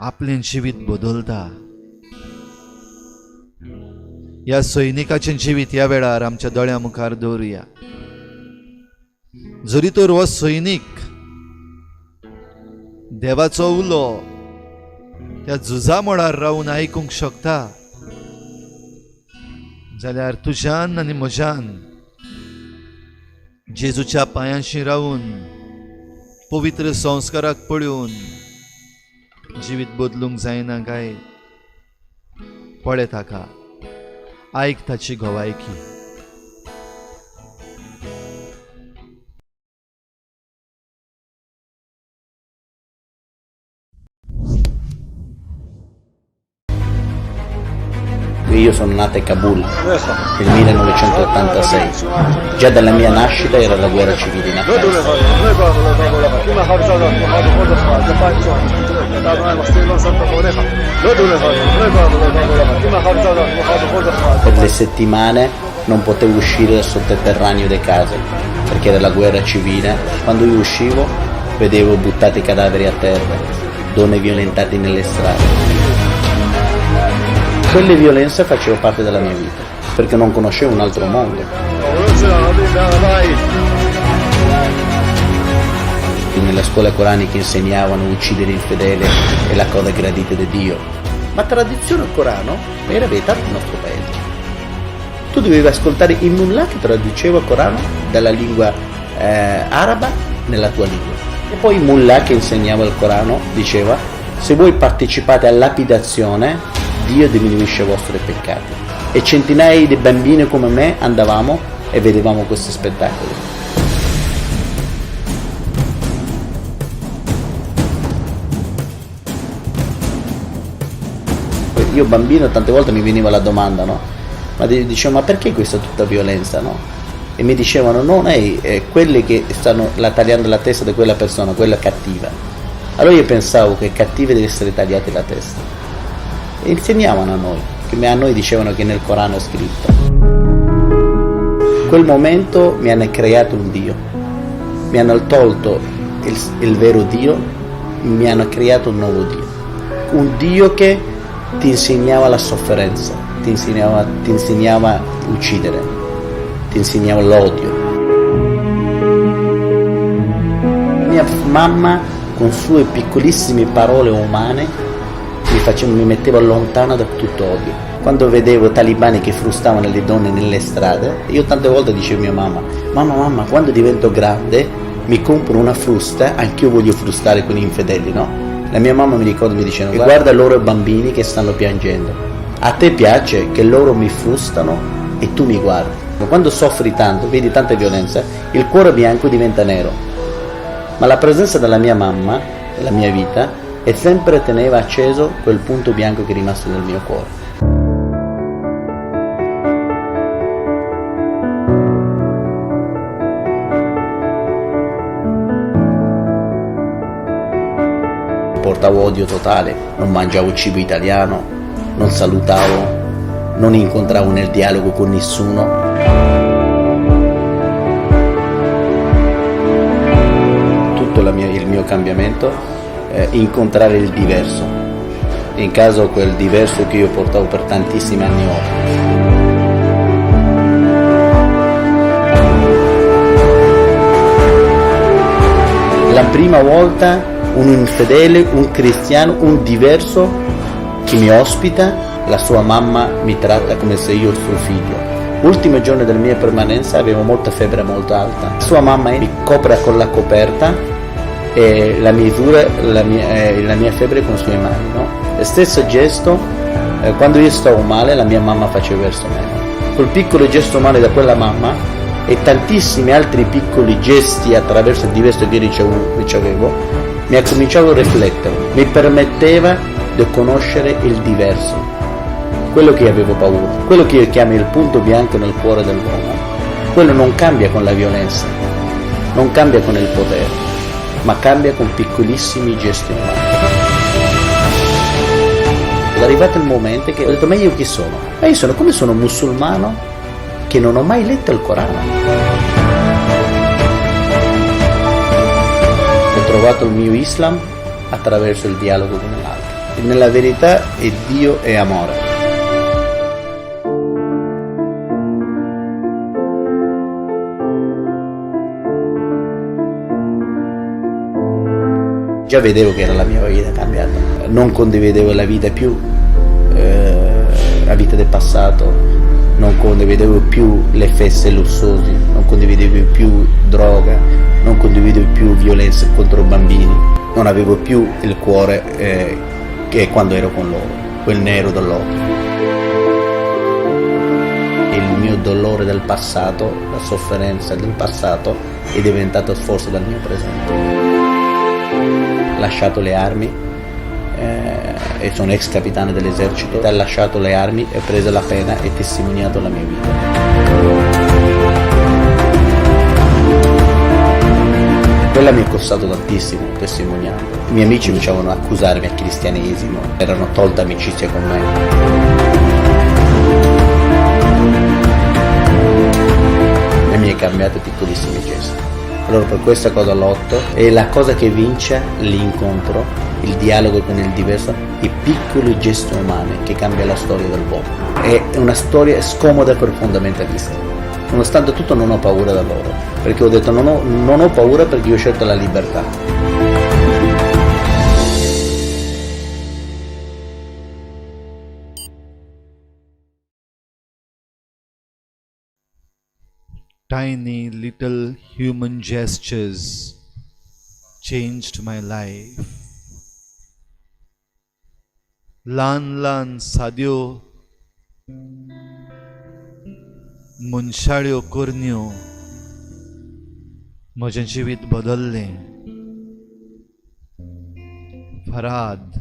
आपलें जिवीत बदलता. ह्या सैनिकाचें जिवीत ह्या वेळार आमच्या दोळ्यां मुखार दवरुया. जरी तर हो सैनीक देवाचो उलो त्या झुजा मळार रावून आयकूंक शकता, जाल्यार तुज्यान आनी म्हज्यान जेजूच्या पांयांशी रावून पवित्र संस्काराक पळोवन जिवीत बदलूंक जायना काय? पळय ताका, आयक ताची गवायकी. Io sono nato a Kabul nel 1986. Già dalla mia nascita era la guerra civile in Afghanistan. Per le settimane non potevo uscire dal sotterraneo delle case perché era la guerra civile. Quando io uscivo vedevo buttati cadaveri a terra, donne violentate nelle strade. Quelle violenze facevano parte della mia vita, perché non conoscevo un altro mondo. Nella scuola coranica insegnavano uccidere il fedele è la cosa gradita di Dio. Ma tradizione del Corano era vietata nel nostro paese. Tu dovevi ascoltare il mullah che traduceva il Corano dalla lingua araba nella tua lingua. E poi il mullah che insegnava il Corano diceva: se voi partecipate alla lapidazione, Dio diminuisce i vostri peccati. E centinaia di bambini come me andavamo e vedevamo questi spettacoli. Io bambino tante volte mi veniva la domanda, no? Ma dicevo, ma perché questa tutta violenza, no? E mi dicevano, no, è quelli che stanno tagliando la testa di quella persona, quella cattiva. Allora io pensavo che cattive deve essere tagliate la testa. E insegnavano a noi, che a noi dicevano che nel Corano è scritto. In quel momento mi hanno creato un Dio, mi hanno tolto il vero Dio, mi hanno creato un nuovo Dio. Un Dio che ti insegnava la sofferenza, ti insegnava a uccidere, ti insegnava l'odio. Mia mamma con sue piccolissime parole umane mi metteva lontano da tutto odio. Quando vedevo talibani che frustavano le donne nelle strade, io tante volte dicevo a mia mamma: mamma, mamma, quando divento grande mi compro una frusta, anch'io voglio frustare con gli infedeli, no? La mia mamma mi ricordo, mi diceva: guarda loro bambini che stanno piangendo, a te piace che loro mi frustano e tu mi guardi. Ma quando soffri tanto, vedi tanta violenza, il cuore bianco diventa nero. Ma la presenza della mia mamma, nella mia vita, e sempre teneva acceso quel punto bianco che è rimasto nel mio cuore. Portavo odio totale, non mangiavo cibo italiano, non salutavo, non incontravo nel dialogo con nessuno. Tutto il mio cambiamento, incontrare il diverso, in caso quel diverso che io portavo per tantissimi anni ora. La prima volta un infedele, un cristiano, un diverso che mi ospita, la sua mamma mi tratta come se io suo figlio. Ultimo giorno della mia permanenza avevo molta febbre molto alta. Sua mamma mi copre con la coperta e la misura la mia febbre con sue mani, no? Lo stesso gesto, quando io stavo male, la mia mamma faceva verso me, no? Quel piccolo gesto umano da quella mamma e tantissimi altri piccoli gesti attraverso il diverso che ricevevo, mi ha cominciato a riflettere, mi permetteva di conoscere il diverso, quello che avevo paura, quello che io chiamo il punto bianco nel cuore dell'uomo. Quello non cambia con la violenza, non cambia con il potere, ma cambia con piccolissimi gesti umani. È arrivato il momento che ho detto: ma io chi sono? Ma io sono come sono un musulmano che non ho mai letto il Corano. Ho trovato il mio Islam attraverso il dialogo con l'altro. Nella verità è Dio è amore. Già vedevo che era la mia vita cambiata, non condividevo la vita più, la vita del passato, non condividevo più le feste lussuose, non condividevo più droga, non condividevo più violenza contro bambini, non avevo più il cuore che quando ero con loro, quel nero dell'occhio. Il mio dolore del passato, la sofferenza del passato è diventata forza del mio presente. Lasciato le armi, e sono ex capitano dell'esercito, ho lasciato le armi e preso la pena e testimoniato la mia vita. Quella mi è costato tantissimo testimoniare. I miei amici cominciavano a accusarmi al cristianesimo, erano tolta amicizia con me. E mi è cambiato piccolissimi gesti. Allora per questa cosa lotto, è la cosa che vince l'incontro, il dialogo con il diverso, i piccoli gesti umani che cambia la storia del popolo. È una storia scomoda per fondamentalisti. Nonostante tutto non ho paura da loro, perché ho detto non ho paura perché io ho scelto la libertà. Tiny little human gestures changed my life. ल्हान ल्हान साद्यो मनशाळ्यो करण्यो म्हजें जिवीत बदल्लें. फराद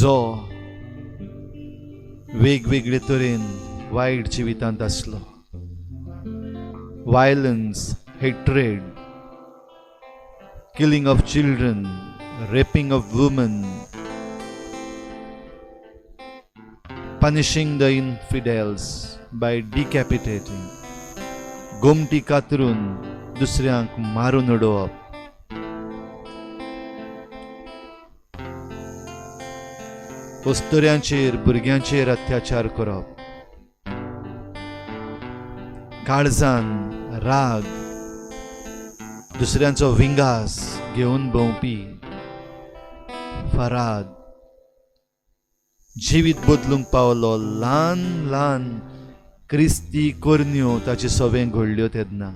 जो वेगवेगळे तरेन वायट जिवितांत आसलो, violence, hatred, killing of children, raping of women, punishing the infidels by decapitating, गोमटी कातरून दुसऱ्यांक मारून उडोवप, अस्तुऱ्यांचेर भुरग्यांचेर अत्याचार करप, काळजान राग, दुसऱ्यांचो विंगास घेवन भोंवपी फराद जिवीत बदलूंक पावलो. ल्हान ल्हान क्रिस्ती करण्यो ताचे सवें घडल्यो तेन्ना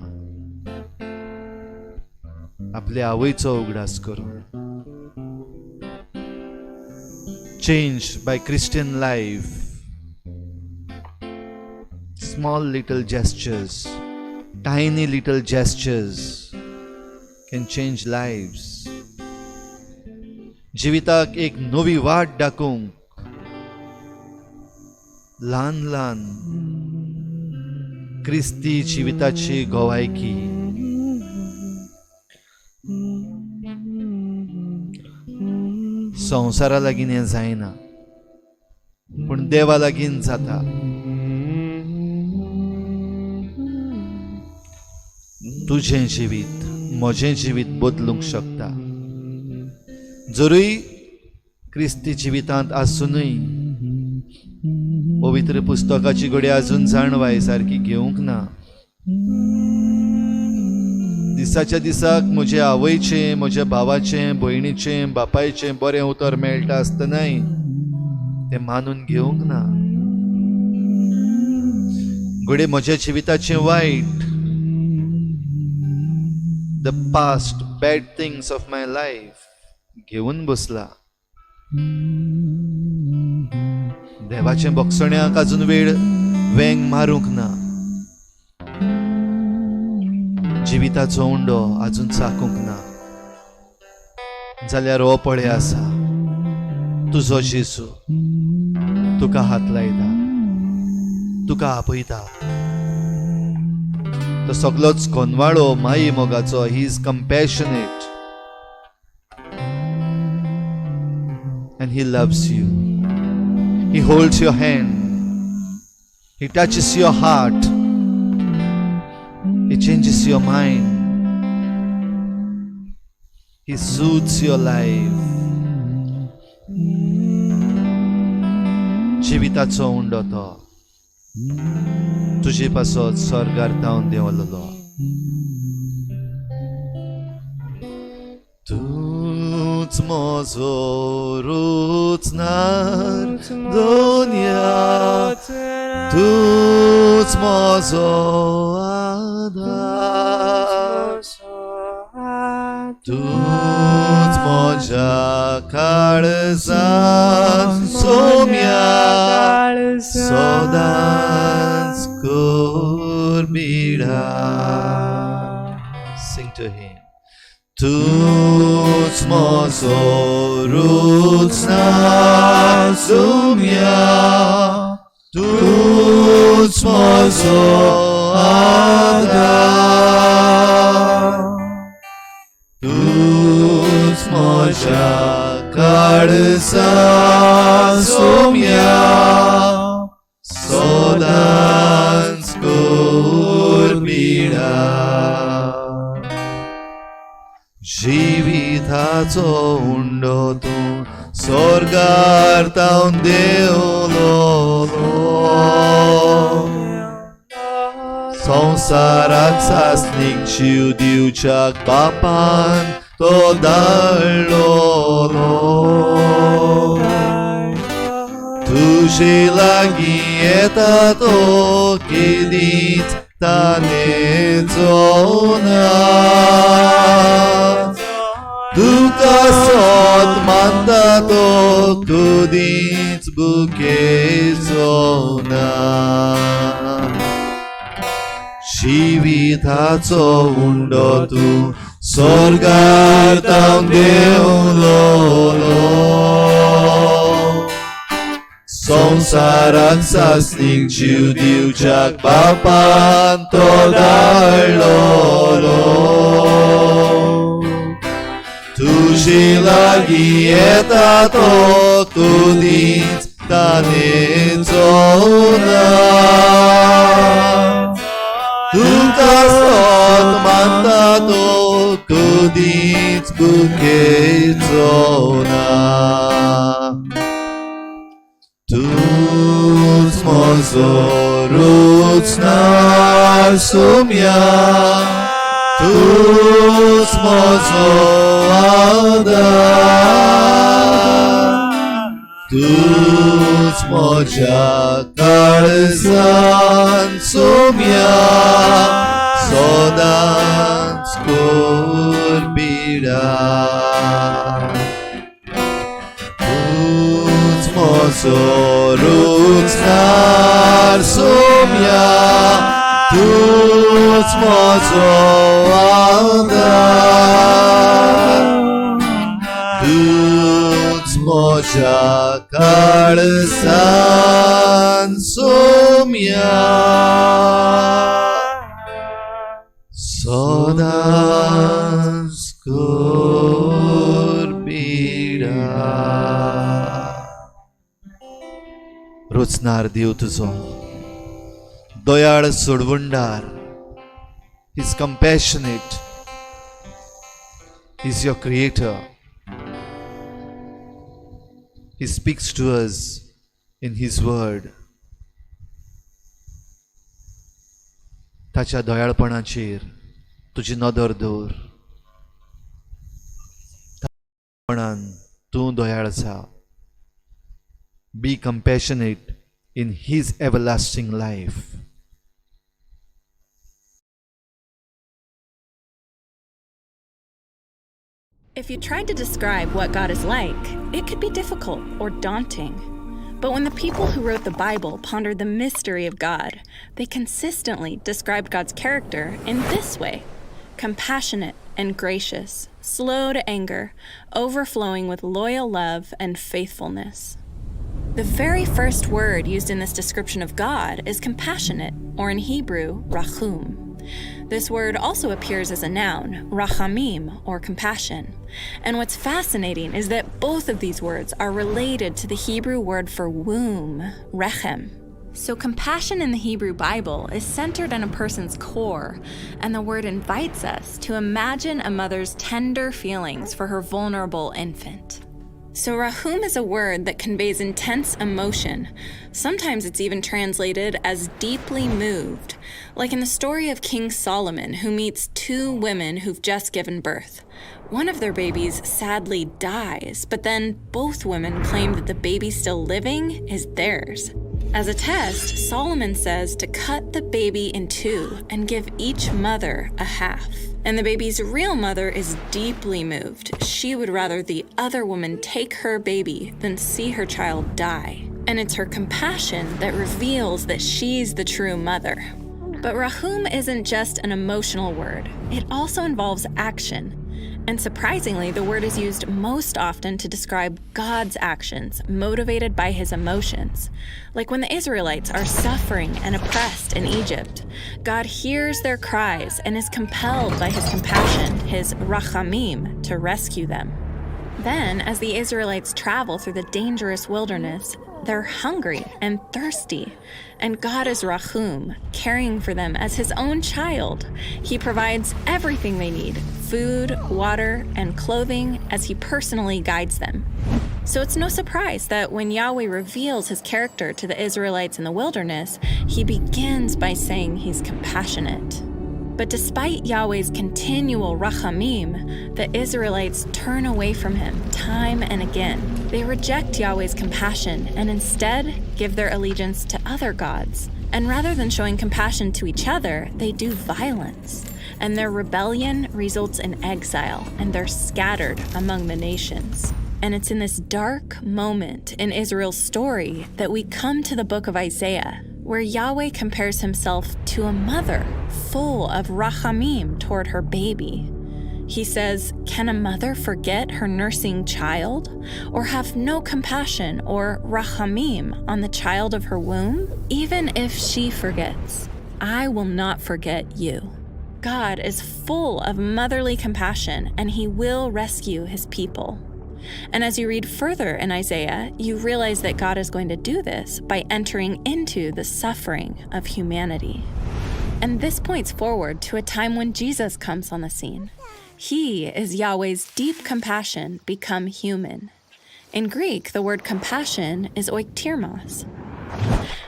आपले आवयचो उगडास करून. Change by Christian life, small little gestures, tiny little gestures can change lives. जिविताक एक नवी वाट दाखोवंक ल्हान ल्हान क्रिस्ती जिविताची गवायकी. संवसारा लागीं हें जायना, पूण देवा लागीं जाता. तुजें जिवीत म्हजें जिवीत बदलूंक शकता. जरूय क्रिस्ती जिवितांत आसुनूय पवित्र पुस्तकाची घडये अजून जाणवाय सारकी घेवंक ना, दिसाच्या दिसाक म्हजे आवयचें, म्हज्या भावाचें, भयणीचें, बापायचें बरें उतर मेळटा आसतनाय तें मानून घेवंक ना. घडये म्हज्या जिविताचें वायट, the past bad things of my life घेवन बसला. देवाचें भोगसण्याक अजून वेळ वेंग मारूंक ना. जिविताचो उंडो अजून चाकूंक ना. जाल्यार हो पळय आसा तुजो जेजू, तुका हात लायता, तुका आपयता. तो सगलोच कोनवाळो माई मोगाचो. He is compassionate and he loves you. He holds your hand, he touches your heart, he changes your mind, he soothes your life. जिविताचो उंडो तो तुजे पासत स्वर्गार तावन देंवलोलो. तूंच म्हजो रुचणार दोनया, तूंच म्हजो आधार, तूंच म्हज्या काळजांत सोम्या, सदांच कोरबिडा. Sing to him. तूंच म्हजो रुचणार सोम्या, तूंच म्हजो आधार, तूंच म्हज्या काळजांत सोम्या, सदांच कोरबिडा. जिविताचो उंडो तूं स्वर्गार तावन देंवलोलो, संवसाराक सासणीक जीव दिवच्याक बापान तो धाडलोलो. तुजे लागीं येता तो केदींच तानेचो ना, तुका सोद मानता तो कदींच बुकेचो ना. जिविताचो उंडो तूं स्वर्गार तावन देंवलोलो, संवसाराक सासणीक जीव दिवच्याक बापान तो धाडलोलो. तुजे लागीं येता तो कदींच तानेचो ना, तुका सोद मानता तो कदींच बुकेचो ना. तूंच म्हजो रुचणार सोम्या, तूंच म्हजो आधार, तूंच म्हज्या काळजांत सोम्या, सदांच कोरबिडा. तूंच म्हजो रुचणार सोम्या, तूंच म्हजो आधार, तूंच म्हज्या काळजांत सोम्या, सदांच कोरबिडा. रोचणार देव तुजो दयाळ सोडवणदार. He is compassionate. He is your creator. He speaks to us in his word. ताच्या दयाळपणाचेर तुजी नदर दवर. तूं दयाळ जा. Be compassionate in his everlasting life. If you tried to describe what God is like, it could be difficult or daunting. But when the people who wrote the Bible pondered the mystery of God, they consistently described God's character in this way: compassionate and gracious, slow to anger, overflowing with loyal love and faithfulness. The very first word used in this description of God is compassionate, or in Hebrew, rachum. This word also appears as a noun, rachamim, or compassion. And what's fascinating is that both of these words are related to the Hebrew word for womb, rechem. So compassion in the Hebrew Bible is centered on a person's core, and the word invites us to imagine a mother's tender feelings for her vulnerable infant. So rahum is a word that conveys intense emotion. Sometimes it's even translated as deeply moved, like in the story of King Solomon, who meets two women who've just given birth. One of their babies sadly dies, but then both women claim that the baby still living is theirs. As a test, Solomon says to cut the baby in two and give each mother a half. And the baby's real mother is deeply moved. She would rather the other woman take her baby than see her child die. And it's her compassion that reveals that she's the true mother. But rahum isn't just an emotional word. It also involves action. And surprisingly, the word is used most often to describe God's actions, motivated by his emotions. Like when the Israelites are suffering and oppressed in Egypt, God hears their cries and is compelled by his compassion, his rachamim, to rescue them. Then, as the Israelites travel through the dangerous wilderness, they're hungry and thirsty, and God is Rahum, caring for them as his own child. He provides everything they need, food, water, and clothing, as he personally guides them. So it's no surprise that when Yahweh reveals his character to the Israelites in the wilderness, he begins by saying he's compassionate. But despite Yahweh's continual rachamim, the Israelites turn away from him time and again. They reject Yahweh's compassion and instead give their allegiance to other gods. And rather than showing compassion to each other, they do violence. And their rebellion results in exile, and they're scattered among the nations. And it's in this dark moment in Israel's story that we come to the book of Isaiah, where Yahweh compares himself to a mother full of rachamim toward her baby. He says, can a mother forget her nursing child, or have no compassion or rachamim on the child of her womb? Even if she forgets, I will not forget you. God is full of motherly compassion, and he will rescue his people. And as you read further in Isaiah, you realize that God is going to do this by entering into the suffering of humanity. And this points forward to a time when Jesus comes on the scene. He is Yahweh's deep compassion become human. In Greek, the word compassion is oiktirmos.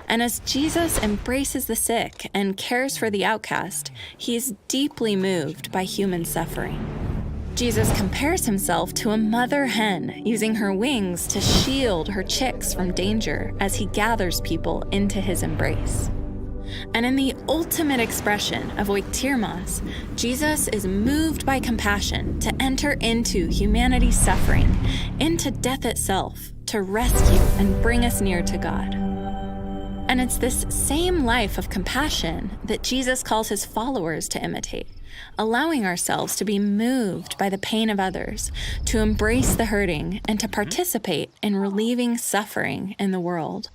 And as Jesus embraces the sick and cares for the outcast, he is deeply moved by human suffering. Jesus compares himself to a mother hen using her wings to shield her chicks from danger as he gathers people into his embrace. And in the ultimate expression of oiktirmos, Jesus is moved by compassion to enter into humanity's suffering, into death itself, to rescue and bring us near to God. And it's this same life of compassion that Jesus calls his followers to imitate, allowing ourselves to be moved by the pain of others, to embrace the hurting, and to participate in relieving suffering in the world.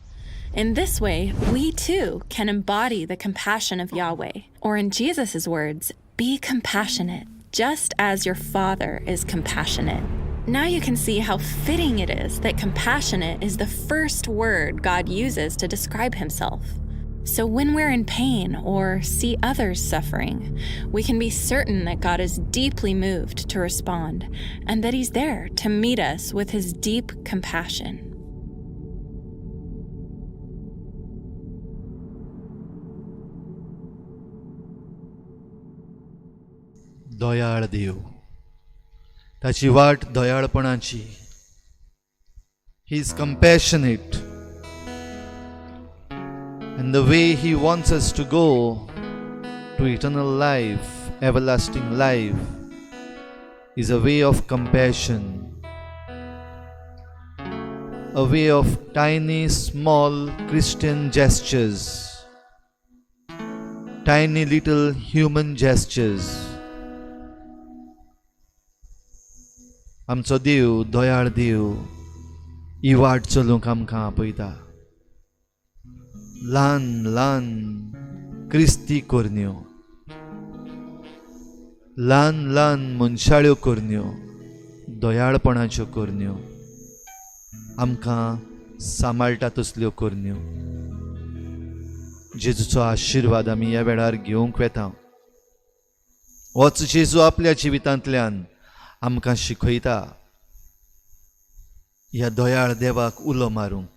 In this way, we too can embody the compassion of Yahweh, or in Jesus' words, be compassionate, just as your Father is compassionate. Now you can see how fitting it is that compassionate is the first word God uses to describe himself. So when we're in pain or see others suffering, we can be certain that God is deeply moved to respond and that he's there to meet us with his deep compassion. दयाळ देव, ताची वाट दयाळपणाची. He is compassionate, and the way he wants us to go to eternal life, everlasting life, is a way of compassion, a way of tiny small Christian gestures, tiny little human gestures. आमचो देव दयाळ देव ही वाट चलूंक आमकां आपयता. ल्हान ल्हान क्रिस्ती करण्यो, ल्हान ल्हान मनशाळ्यो करण्यो, दयाळपणाच्यो करण्यो, आमकां सांबाळटा तसल्यो करण्यो. जेजूचो आशिर्वाद आमी ह्या वेळार घेवंक वेता. होच जेजू आपल्या जिवितांतल्यान आमकां शिकयता ह्या दयाळ देवाक उलो मारूंक,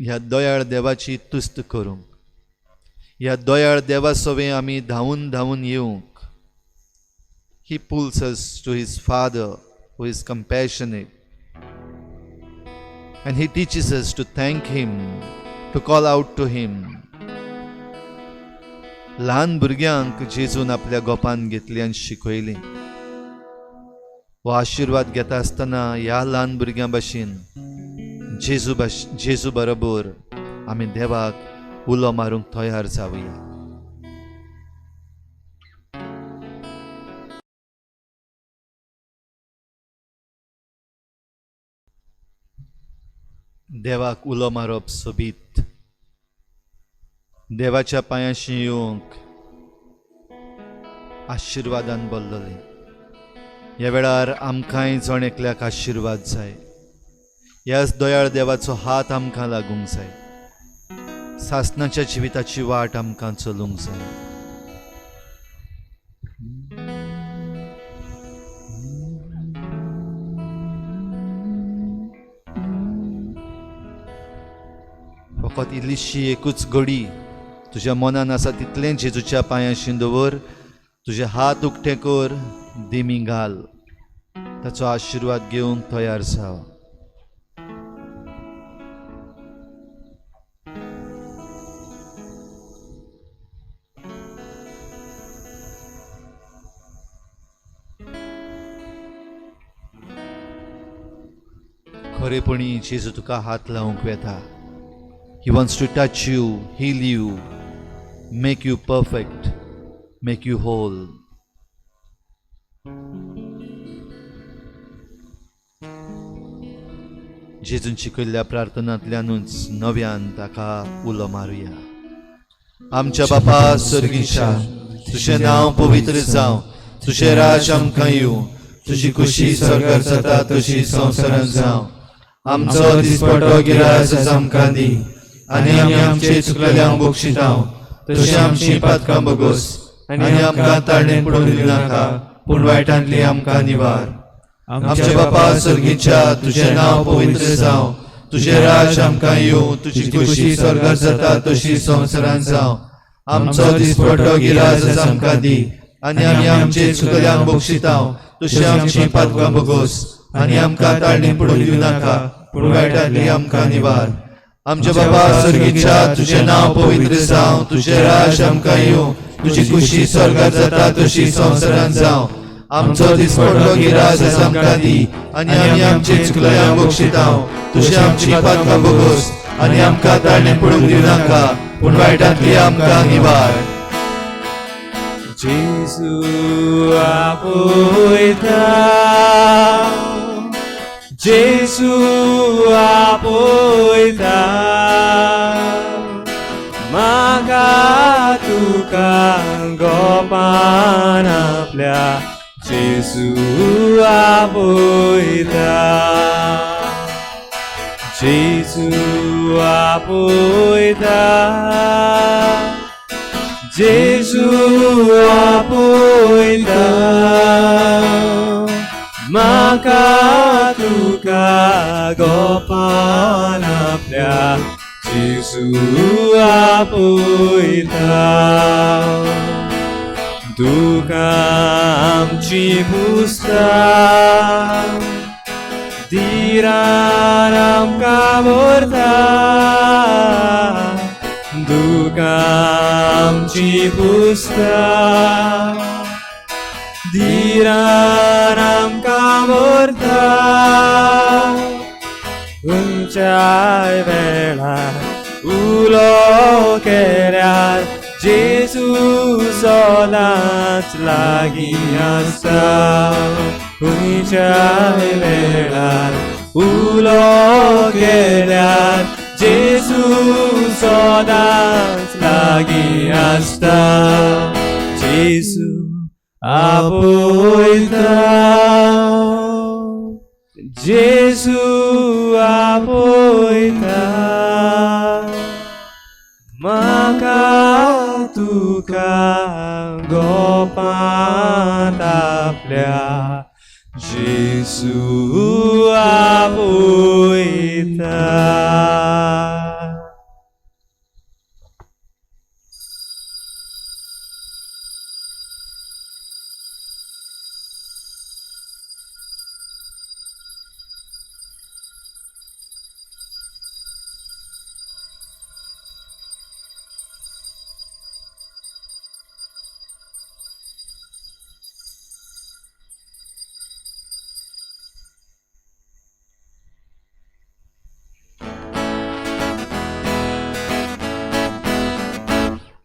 ह्या दयाळ देवाची तुस्त करूंक, ह्या दयाळ देवा सवें आमी धांवून धांवून येवंक. He pulls us to his Father who is compassionate, and he teaches us to thank him, to call out to him. ल्हान भुरग्यांक जेजून आपल्या गोपान घेतली आनी शिकयली. हो आशिर्वाद घेता आसतना ह्या ल्हान भुरग्यां भाशेन जेजू बरोबर आमी देवाक उलो मारूंक तयार जावया. देवाक उलो मारप सोबीत, देवाच्या पांयाशी येवंक आशिर्वादान बोल्लोलें. ह्या वेळार आमकांय जण एकल्याक आशिर्वाद जाय. ह्याच दयाळ देवाचो हात आमकां लागूंक जाय. सासणाच्या जिविताची वाट आमकां चलूंक जाय. फकत इल्लीशी एकूच घडी तुज्या मनान आसा तितलें जेजूच्या पांयाशी दवर. तुजे हात उक्ते कर, दिमी घाल, ताचो आशिर्वाद घेवंक तयार जाव. खरेपणी जेजू तुका हात लावंक वेता. He wants to touch you, heal you, make you perfect, make you whole. जेजून शिकयल्ल्या प्रार्थनांतल्यानूच नव्यान ताका उलो मारुया. आमच्या बापा सर्गीच्या, तुजें नांव पवित्र जावं, तुजें राज आमकां येवं, तुजी खुशी स्वर्गार जाता तशी संवसारांत जावं. आमचो दिसपटो गिरास आमकां दी, आनी आमी आमचे चुकलेल्यांक बक्षितांव तशें आमची पातकां बगोस, आनी आमकां ताळणेन पडून दिनाका, पूण वायटांतली आमकां निवार. आमच्या बापा सर्गीच्या, तुजें नांव पवित्र जावं, तुजें राज आमकां येवं, तुजी खुशी स्वर्गार जाता तशी संवसारांत जावं. आमचो दिसपटो गिरास आमकां दी, आनी आमी आमचे चुकल्यांक बक्षितांव तशें आमची पातकां बगोस, आनी आमकां ताळणेन पडून दिनाका, पूण वायटांतली आमकां निवार. आमच्या बापा सर्गीच्या, तुजें नांव पवित्र जावं, तुजें राज आमकां येवं, तुजी खुशी स्वर्गार जाता तशी संवसारांत जावं. आमचो दिसपटो गिरास आमकां दी, आनी आमी आमचे चुकल्यांक बक्षितांव तशें आमची पातकां बगोस, आनी आमकां ताळणेन पडूंक दिनाका, पूण वायटांतली आमकां निवार. जेजू आपयता, जेजू आपयता, म्हाका तुका गोपान आपल्या जेजू आपयता, जेजू आपयता, जेजू आपयता, म्हाका तुका गोपान आपल्या जेजू आपयता. दुकां आमचीं पुसता, धिरान आमकां व्हरता, दुकां आमचीं पुसता, धिरान आमकां व्हरता. खंयच्याय वेळार उलो केल्यार जेजू सदांच लागीं आसता. खंयच्याय वेळार उलो केल्यार जेजू सदांच लागीं आसता. जेजू आपयता, जेजू आपयता, म्हाका तुका गोपांत आपल्या जेजू आपयता.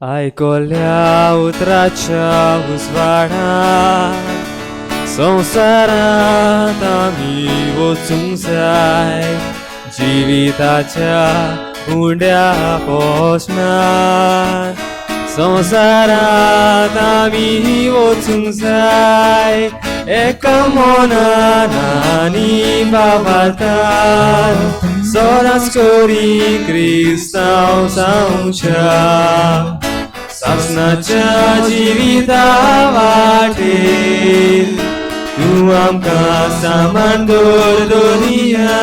आयकल्या उतराच्या उजवाडान संवसारांत आमी वचूंक जाय, जिविताच्या उंड्या पोसणार संवसारांत आमी वचूंक जाय. एका मनान आनी बाबातान सदांच करी क्रिस्तांव जावच्या, सासणाच्या जिविता वाटेर तूं आमकां सामान दवर दवरिया.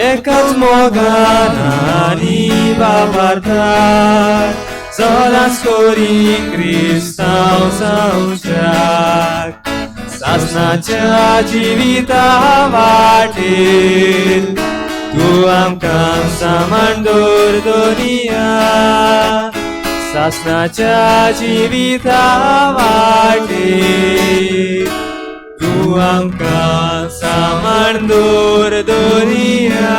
एकाच मोगान आनी बाबार्थान सदांच करी क्रिस्तांव जावच्याक, सासणाच्या जिविता वाटेर तूं आमकां सामान दवर दवरिया. सासणाच्या जिविता वाटेर तूं आमकां सामान दवर दवरिया.